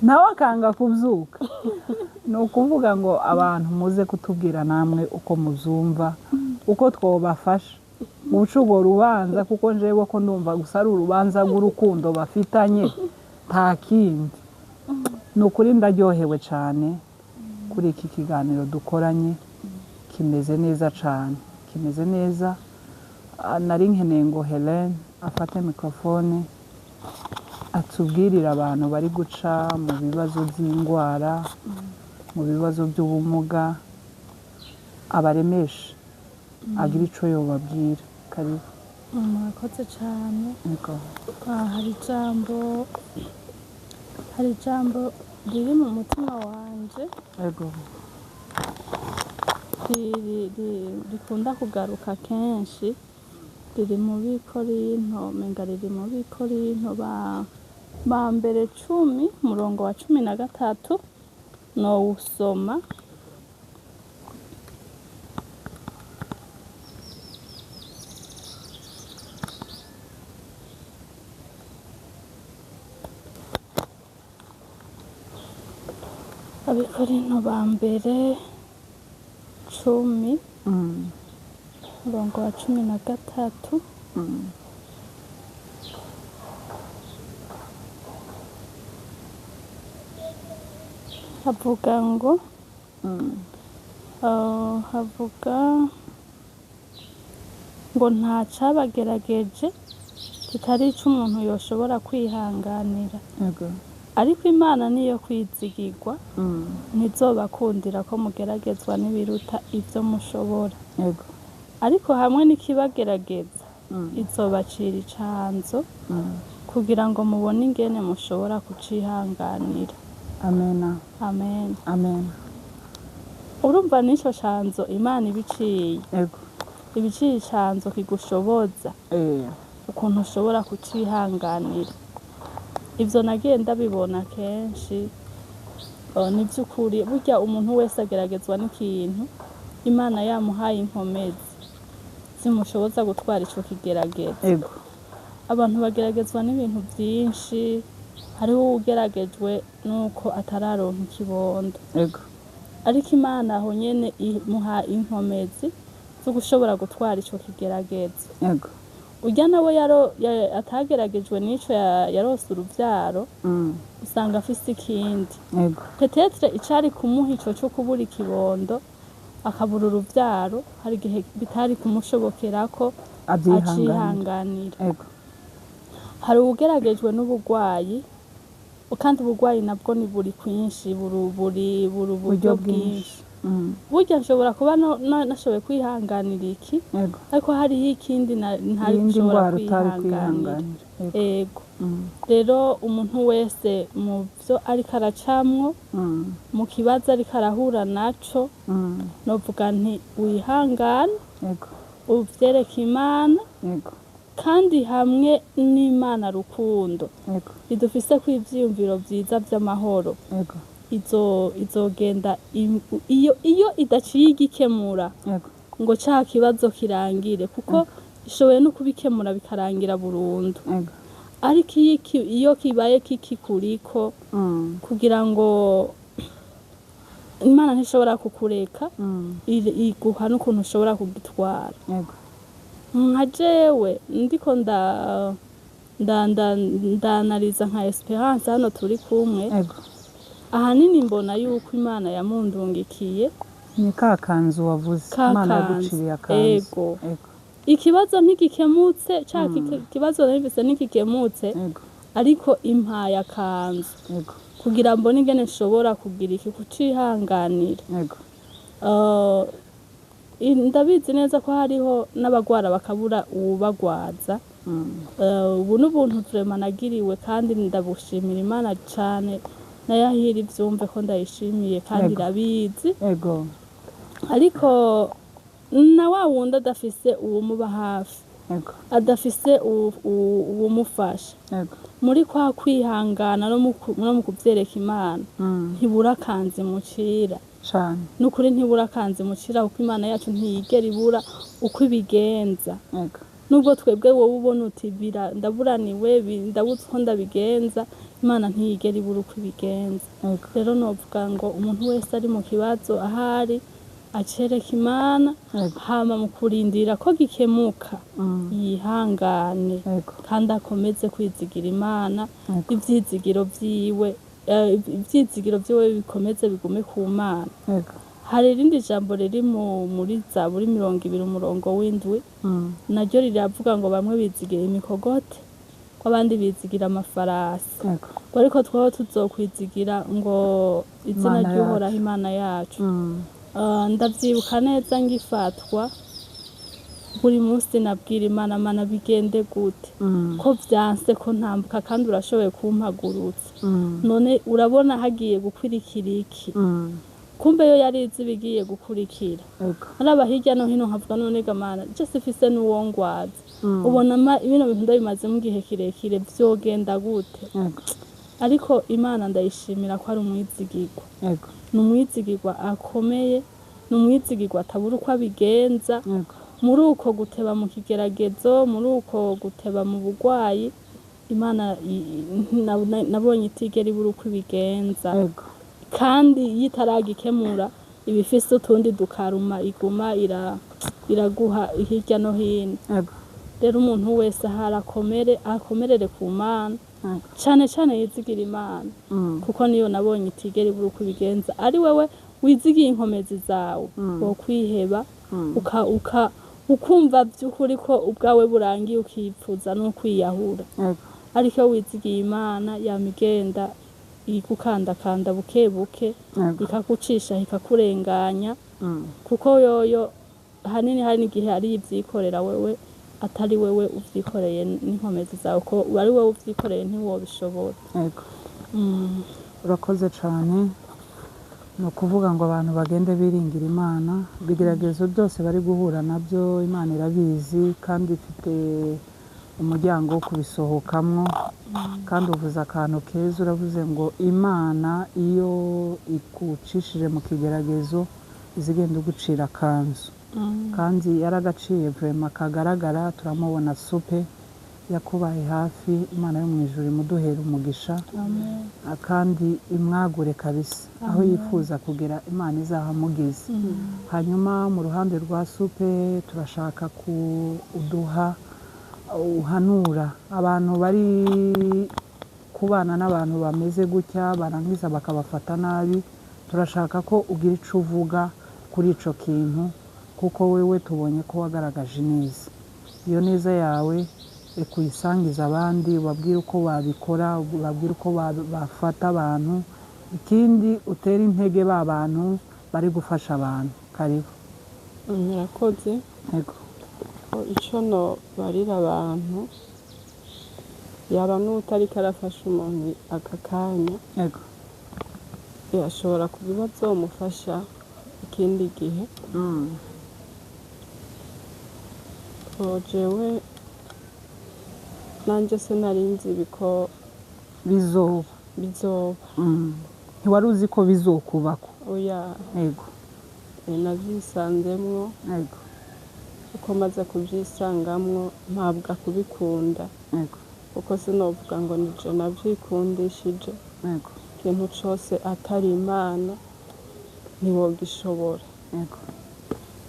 nawe akanga kubyuka. Ni ukuvuga ngo abantu muze kutubwira namwe uko mubyumva, uko twobafasha guca urwo rubanza, kuko njyewe ko ndumva gusa ari urubanza rw'urukundo bafitanye, nta kindi. Ni ukuri ndaryohewe cyane kuri iki kiganiro dukoranye, kimeze neza cyane, kimeze neza. Nari nkeneye ngo Helene afate microphone atubwirire abantu bari guca mu bibazo by'indwara, mu bibazo by'ubumuga, abaremeshe, agira ico yobabwira. Karibu. Murakoze cyane. Yego. Hari ijambo riri mu mutima wanje rikunda kugaruka kenshi, riri mu Bikorinto, menga riri mu Bikorinto ba mbere 10, umurongo wa 13, nowusoma. Abikorinto ba mbere 10, umurongo wa 13. Havuga ngo havuga ngo nta cabagerageje kitari ico umuntu yoshobora kwihanganira, ariko Imana niyo kwizigirwa, ntizobakundira ko mugeragezwa n'ibiruta ivyo mushobora, ariko hamwe n'ikibagerageza izobacira icanzo kugira ngo mubone ingene mushobora kucihanganira. Amena. Amen. Amen. Urumva n'ico canzo Imana ibiciye, ibiciye icanzo kigushoboza ukuntu ushobora kucihanganira. Ivyo nagiye ndabibona kenshi. Ni vy'ukuri, burya umuntu wese ageragezwa n'ikintu, Imana yamuhaye inkomezi zimushoboza gutwara ico kigeragezo. Abantu bageragezwa n'ibintu vyinshi. Hariho uwugeragejwe nuko atararonka ikibondo, ariko Imana aho nyene imuha inkomezi zo gushobora gutwara ico kigeragezo. Urya nawe atageragejwe n'ico, yarose uruvyaro, usanga afise ikindi. Peut-être icari kumuha ico co kubura ikibondo akabura uruvyaro, hari igihe bitari kumushobokerako abyihanganira. Acihanganira. Hari uwugeragejwe n'ubugwayi, kandi ubugwayi nabwo ni buri kwinshi, buri uburyo buryo bwinshi. Bwinshi. Burya nshobora kuba nashoboye kwihanganira iki, ariko hariho ikindi ntari iyindi gushobora ndwara utari kwihanganira. Kwihanganira. Ego. Ego. Rero umuntu wese mu byo ariko aracamwo, mu kibazo ariko arahura naco, novuga nti wihangane, uvyereke Imana, kandi hamwe n'Imana rukundo idufise ko ivyiyumviro vyiza vy'amahoro, izogenda iyo idaciye igikemura ngo ca kibazo kirangire, kuko ishoboye no kubikemura bikarangira burundu, ariko iyo kibaye kikikuriko, kugira ngo Imana ntishobora kukureka, iguha n'ukuntu ushobora kugitwara. Nka jewe ndiko ndanariza nka Esperance hano turi kumwe, ahanini mbona yuko Imana yamundungikiye. Ni ka kanzu wavuze. Ka Imana kanzu. Yaguciriye akanzu. Ego. Ikibazo ntigikemutse, ca kibazo nari ntigikemutse, ariko impaye akanzu kugira mbone ingene nshobora kugira iki, kucihanganira. Ndabizi neza ko hariho n'abagwara bakabura uwubagwaza. Ubu n'ubuntu vraiment nagiriwe, kandi ndabushimira Imana cane, nayahira ivyumve ko ndayishimiye kandi irabizi. Ariko na wa wundi adafise uwumuba hafi, adafise uwumufasha, muri kwa kwihangana no mu kuvyereka Imana, ntibura kanzi mucira. Nukuri ntibura kanzi mucira, kuko Imana yacu ntiyigera ibura uko ibigenza. Nubwo twebwe wowe ubona uti ndaburaniwe, ndabuze uko ndabigenza, Imana ntiyigera ibura uko ibigenza. Rero novuga ngo umuntu wese ari mu kibazo ahari acereka Imana, hama mu kurindira ko gikemuka yihangane, kandi akomeze kwizigira Imana. Ivyizigiro vyiwe ivyizigiro vyiwe bikomeze bigume ku Mana. Hari irindi jambo riri muri Zaburi 20 umurongo w'7, naryo riravuga ngo bamwe bizigira imikogote, ko abandi bizigira amafarasi, ngo ariko tweho tuzokwizigira ngo izina ry'Uhoraho Imana yacu. Ndavyibuka neza ngifatwa, buri munsi nabwira Imana, Mana bigende gute, ko vyanse ko ntambuka kandi urashoboye kumpagurutsa, none urabona hagiye gukurikira iki? Kumbe yo yarizi ibigiye gukurikira. Araba hirya no hino nkavuga none ga Mana, je sifise n'uwongwaza, ubona bino bintu ndabimazemo igihe kirekire, vyogenda gute? Ariko Imana ndayishimira ko ari umwizigirwa. Ni umwizigirwa akomeye, ni umwizigirwa atabura uko abigenza. Muri uko guteba mu kigeragezo, muri uko guteba mu bugwayi, Imana nabonye itigera ibura uko ibigenza. Kandi iyo itaragikemura iba ifise utundi dukaruma iguma iraguha hirya no hino. Rero umuntu wese ahari akomere, akomerere ku Mana, cane cane yizigira Imana, kuko niyo nabonye itigera ibura uko ibigenza. Ari wewe wizigiye inkomezi zawe, wokwiheba, ukumva vy'ukuri ko ubwawe burangiye, ukipfuza no kwiyahura. Ariko iyo wizigiye Imana, yama igenda igukandakanda buke buke, ikagucisha ikakurenganya, kuko yoyo hanini hari n'igihe ari ivyikorera wewe, atari wewe uvyikoreye n'inkomezi zawe, ko ari wewe uvyikoreye ntiwobishobora. Urakoze cane. Ni ukuvuga ngo abantu bagende biringira Imana, ibigeragezo byose bari guhura nabyo Imana irabizi, kandi ifite umuryango wo kubisohokamwo. Kandi uvuze akantu keza, uravuze ngo Imana iyo ikucishije mu kigeragezo izigenda igucira akanzu. Kandi yaragaciye vraiment kagaragara, turamubona Supe yakubaye hafi. Imana yo mu ijuru imuduhera umugisha. Amen. Kandi imwagure kabisa aho yifuza kugera, Imana izahamugeze. Hanyuma mu ruhande rwa Supe turashaka kuduha uhanura abantu bari kubana n'abantu bameze gutya, barangiza bakabafata nabi. Turashaka ko ugira ico uvuga kuri ico kintu, kuko wewe tubonye ko wagaragaje neza. Iyo neza yawe kuyisangiza abandi, ubabwire uko babikora, ubabwire uko bafata abantu. Ikindi utera intege ba bantu bari gufasha abantu. Karibu. Murakoze. Ico no barira abantu, yaba n'utariko arafasha umuntu aka kanya, ashobora kuba bazomufasha ikindi gihe. Jewe nanje sinari nzi biko bizoba. Bizoba. Ntiwari uzi ko bizokubako? Oya. Navyisanzemwo. Uko maze kubyisangamwo mpabwa kubikunda. Kuko sinovuga ngo nije navyikundishije. Ikintu cose atari Imana ntiwogishobora.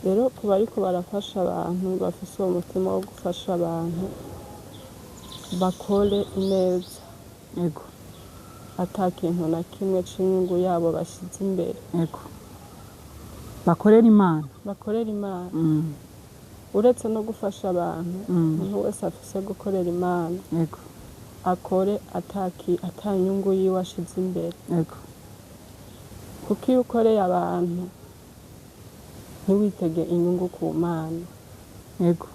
Rero ku bariko barafasha abantu bafise uwo mutima wo gufasha abantu, bakore neza. Ata kintu na kimwe c'inyungu yabo bashize imbere. Bakorera Imana. Bakorera Imana. Uretse no gufasha abantu, umuntu wese afise gukorera Imana. Akore ata nyungu yiwe ashize imbere. Kuko iyo ukoreye abantu Ntiwitege inyungu ku Mana. Yego.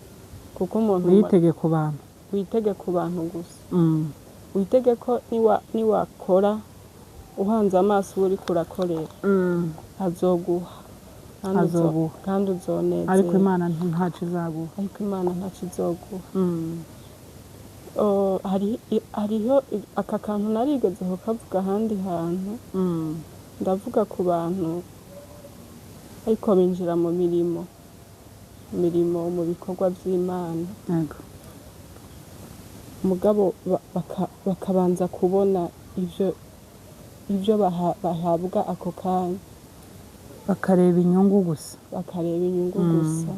Kuko umuntu Witege ku bantu. Witege ku bantu gusa. Witege ko niwakora uhanze amaso uwo uriko urakorera, azoguha kandi Azoguha. kandi uzonezerwa. Ariko Imana ntacyo izaguha. Ariko Imana ntacyo izoguha. Oh, hariho aka kantu narigeze kukavuga ahandi hantu. Ndavuga ku bantu ariko binjira mu mirimo mu bikorwa by'Imana. Mugabo bakabanza kubona ivyo bahabwa ako kanya. Bakareba inyungu gusa. Bakareba inyungu gusa.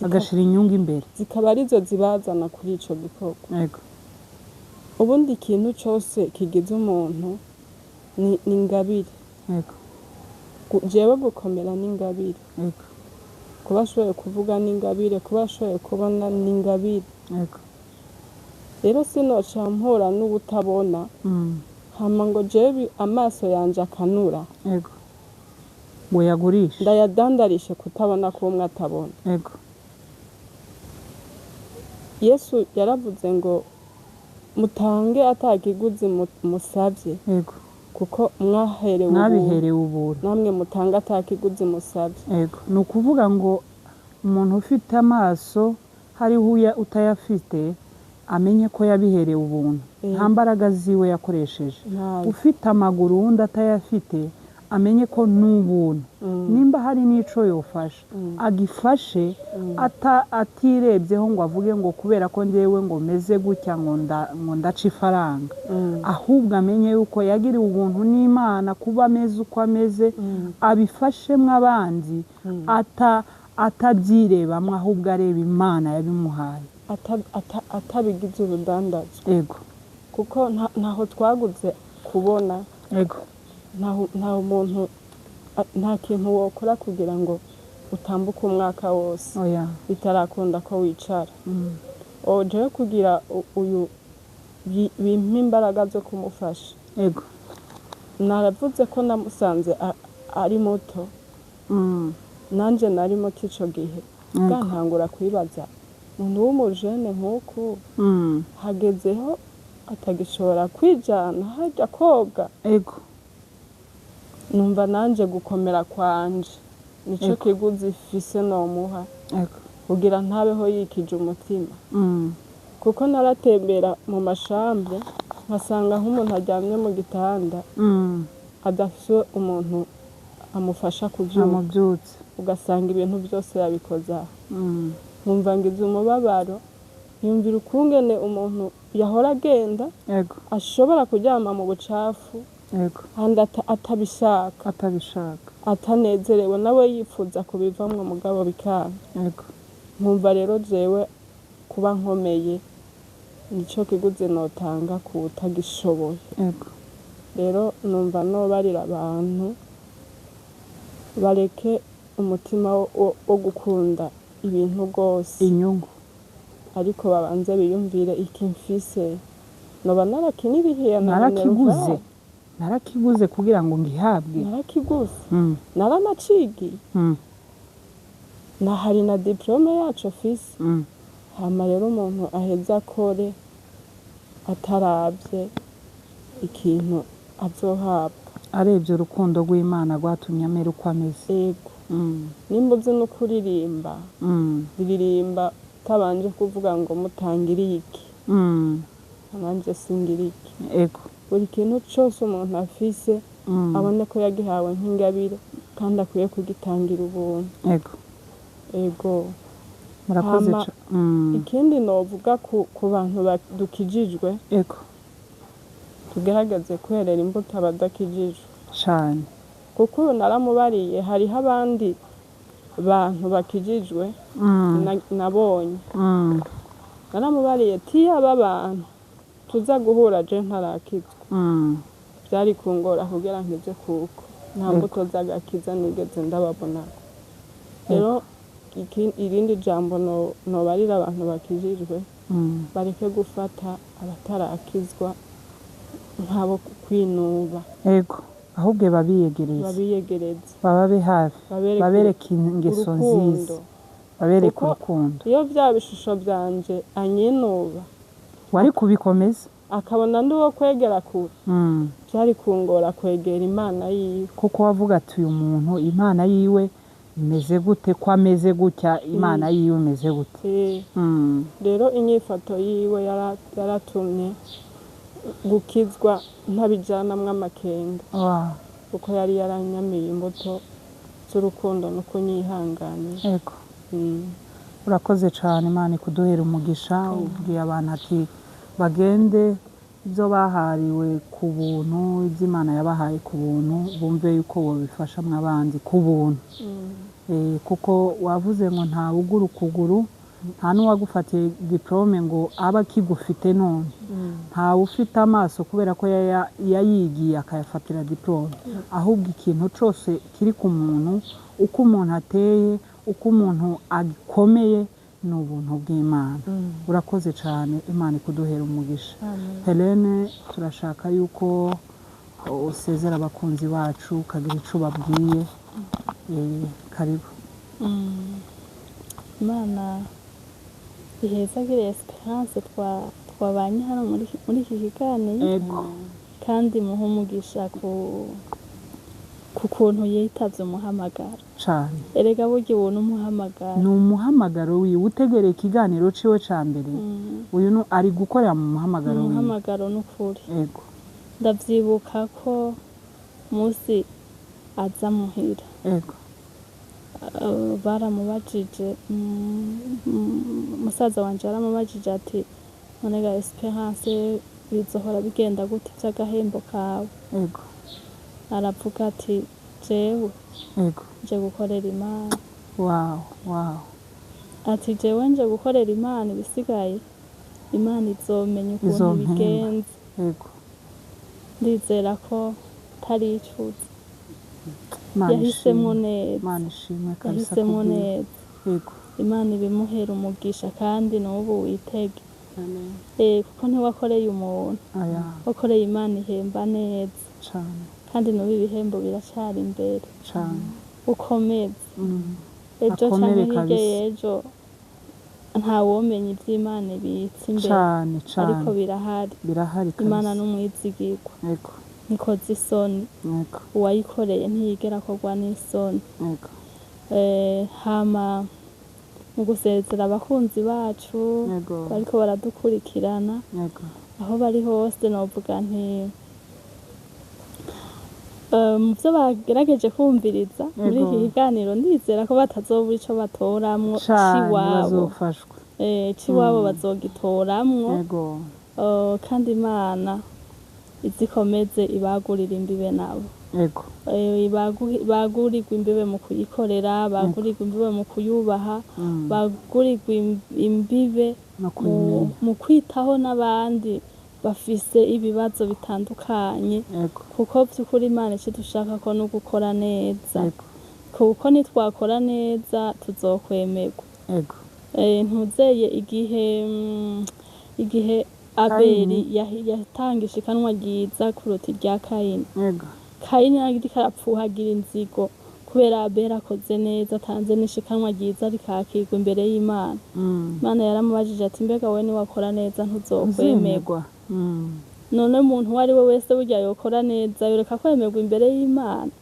Bagashira inyungu imbere. Zikaba arizo zibazana kuri ico gikorwa. Ubundi ikintu cose kigize umuntu ni ingabire. Jewe gukomera ni ingabire. Kuba ashoboye kuvuga ni ingabire, kuba ashoboye kubona ni ingabire. Rero sinoca mpura n'ubutabona. Hama ngo jewe amaso yanje akanura. Ngo yagurishe. Ndayadandarishe kutabona ko umwe atabona. Yesu yaravuze ngo mutange atakiguzi musavye. Kuko mwaherewe ubuntu. Mwabiherewe ubuntu. Namwe mutange atakiguzi musavye. Ni ukuvuga ngo umuntu ufite amaso hariho utayafite amenye ko yabiherewe ubuntu. Nta mbaraga ziwe yakoresheje. Ufite amaguru wundi atayafite amenye ko n'ubuntu. Nimba hari n'ico yofasha, agifashe atirebyeho ngo avuge ngo kubera ko njyewe ngo meze gutya ngo ndaca ifaranga. Ahubwo amenye yuko yagiriwe ubuntu n'Imana kuba ameze uko ameze, abifashemwo abandi, atabyirebamwo ahubwo areba Imana yabimuhaye. Atabigize urudandazwa. Kuko ntaho twaguze kubona. Nta muntu, nta kintu wokora kugira ngo utambuke umwaka wose. Bitarakunda ko wicara. Jewe kugira uyu bimpa imbaraga zo kumufasha. Naravuze ko namusanze ari muto. Nanje nari muto ico gihe. Bwantangura kwibaza umuntu w'umujene nk'uku hagezeho atagishobora kwijana hajya koga. Numva nanje gukomera kwanje nico kiguzi mfise nomuha. Kugira ntabeho yikije umutima. Kuko naratembera mu mashambre nkasanga nk'umuntu aryamye mu gitanda adafise umuntu amufasha kuvyuka. Amubyutse. Ugasanga ibintu byose yabikoza. Nkumva ngize umubabaro, yumvira ukungene umuntu yahora agenda ashobora kuryama mu bucafu. Kandi atabishaka. Atabishaka. Atanezerewe nawe yifuza kubivamwo mugabo bikanga. Nkumva rero jewe kuba nkomeye nico kiguzi notanga ku utagishoboye. Rero numva nobarira abantu bareke umutima wo gukunda ibintu rwose. Inyungu. Ariko babanze biyumvire iki mfise. Noba narakinirihiye na Narakiguze. Minerva. Narakiguze kugira ngo ngihabwe. Narakiguze. Naranacigiye. Na hari na diplome yacu mfise. Hama rero umuntu aheza akore ataravye ikintu azohabwa. Arebye urukundo rw'Imana rwatumye amera uko ameze. Nimba uzi no kuririmba, ririmba utabanje kuvuga ngo mutangiriye iki. Nanje singiriye iki. Buri kintu cose umuntu afise, abone ko yagihawe nk'ingabire kandi akwiye kugitangira ubuntu. Murakoze Hama ikindi novuga ku bantu badukijijwe. Tugerageze kwerera imbuto abadakijijwe. Cane. Kuko ubu naramubariye hariho abandi bantu bakijijwe nabonye. Naramubariye ti aba bantu tuza guhura je ntarakizwa. Byari kungora kugira nkije kuko nta mbuto z'agakiza nigeze ndababona. Rero irindi jambo nobarira abantu bakijijwe, bareke gufata abatarakizwa nk'abo kwinuba. Ahubwo babiyegereze. Babiyegereze. Bababe hafi. Babereke Babereke ingeso urukundo. nziza. Babereke Kuko urukundo. Iyo bya bishusho byanje anyinuba, Wari kubikomeza, akabona ndi uwo kwegera kure, byari kungora kwegera Imana yiwe. Kuko wavuga ati uyu muntu Imana yiwe imeze gute, ko ameze gutya, Imana yiwe imeze gute? Rero inyifato yiwe yaratumye gukizwa ntabijanamwo amakenga, kuko yari yaranyamiye imbuto z'urukundo no kunyihanganira. Urakoze cyane, Imana ikuduhera umugisha. Ubwiye abantu ati bagende ibyo bahariwe ku buntu, ibyo Imana yabahaye ku buntu, bumve yuko bobifasha mw'abandi ku buntu. Kuko wavuze ngo nta ugura ukuguru, nta n'uwagufatiye diplome ngo abe akigufite none, ntawe ufite amaso kubera ko yayigiye akayafatira diplome. Ahubwo ikintu cyose kiri ku muntu, uko umuntu ateye, uko umuntu akomeye, ni ubuntu bw'Imana. Urakoze cyane, Imana ikuduhera umugisha. Helene, turashaka yuko usezera abakunzi bacu, ukagira icyo ubabwiye. Karibu. Imana ihezagire Esperance twabanye hano muri iki kiganiro, kandi muhe umugisha ku kuntu yitavye umuhamagaro. Cane. Erega burya ubu n'umuhamagaro. Ni umuhamagaro wiwe. Utegereye ikiganiro ciwe ca mbere, uyu ari gukorera mu muhamagaro wiwe. Umuhamagaro n'ukuri. Ndavyibuka ko musi aza muhira. Baramubajije, musaza wanje yaramubajije ati none ga Esperance bizohora bigenda gute vy'agahembo kawe? Aravuga ati jewe nje gukorera Imana. Wow, wow. Ati jewe nje gukorera Imana, ibisigaye Imana izomenya ukuntu Izompemba. bigenza. Ndizera ko taricuza. Imana Yahisemwo ishimwe. neza. Imana ishimwe kabisa Yahisemwo kubwiwe. neza. Imana ibimuhera umugisha kandi n'ubu witege. Amen. Kuko ntiwakoreye umuntu. Aya. Wakoreye Imana ihemba neza. Cane. Kandi n'ubu ibihembo biracari imbere. Cane. Ukomeze. Ejo Akomere canke hirya kabisa. y'ejo ntawomenya ivy'Imana ibitse imbere. Cane, cane. Ariko birahari. Birahari kabisa. Imana n'umwizigirwa. Nikoze isoni. Uwayikoreye ntiyigera akorwa n'isoni. Hama mu gusezera abakunzi bacu bariko baradukurikirana, aho bari hose, novuga nti mu vyo bagerageje kumviriza muri iki kiganiro, ndizera ko batazobura ico batoramwo Cane, c'iwabo. bazofashwa. C'iwabo bazogitoramwo. Kandi Imana izikomeze ibagurire imbibe nabo. Bagurirwe imbibe mu kuyikorera, bagurirwe imbibe mu kuyubaha, bagurirwe imbibe No kuyimenya. mu kwitaho n'abandi bafise ibibazo bitandukanye. Kuko vy'ukuri Imana ico dushaka ko no gukora neza. Kuko nitwakora neza tuzokwemerwa. Ntuzeye igihe Abeli Kayini. yatanga ishikanwa ryiza kuruta irya Kayini. Kayini ariko arapfuhagira inzigo kubera Abeli akoze neza, atanze n'ishikanwa ryiza rikakirwa imbere y'Imana. Imana yaramubajije ati mbega wewe niwakora neza ntuzokwemerwa? Uzemerwa. None umuntu uwo ari we wese burya yokora neza yoreka kwemerwa imbere y'Imana?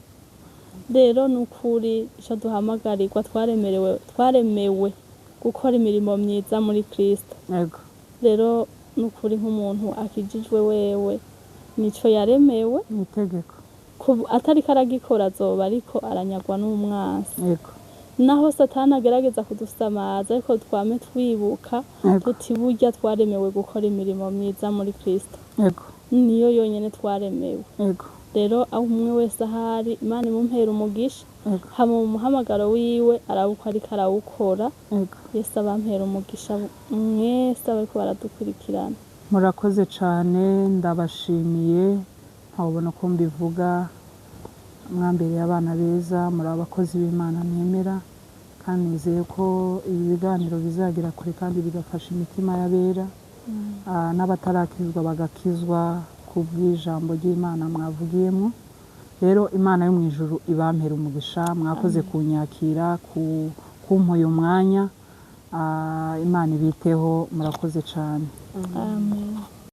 Rero nukuri ico duhamagarirwa, twaremewe gukora imirimo myiza muri Kristo. Rero nukuri nk'umuntu akijijwe wewe nico yaremewe. Ni itegeko. Atariko aragikora azoba ariko aranyagwa n'umwansi. Naho Satani agerageza kudusamaza, ariko twame twibuka tuti burya twaremewe gukora imirimo myiza muri Kristo. Niyo yonyene twaremewe. Rero aho umwe wese ahari, Imana imumpera umugisha. Hama mu muhamagaro wiwe araba uko ariko arawukora. Yesu abampera umugisha mwese abariko baradukurikirana. Murakoze cane, ndabashimiye, ntawubona uko mbivuga. Mwambereye abana beza, muri abakozi b'Imana nemera, kandi nizeye ko ibi biganiro bizagera kure kandi bigafasha imitima y'abera. N'abatarakizwa bagakizwa ku bw'ijambo ry'Imana mwavugiyemo. Rero Imana yo mu ijuru ibampera umugisha, mwakoze kunyakira, kumpa uyu mwanya. Imana ibiteho, murakoze cyane. Amen.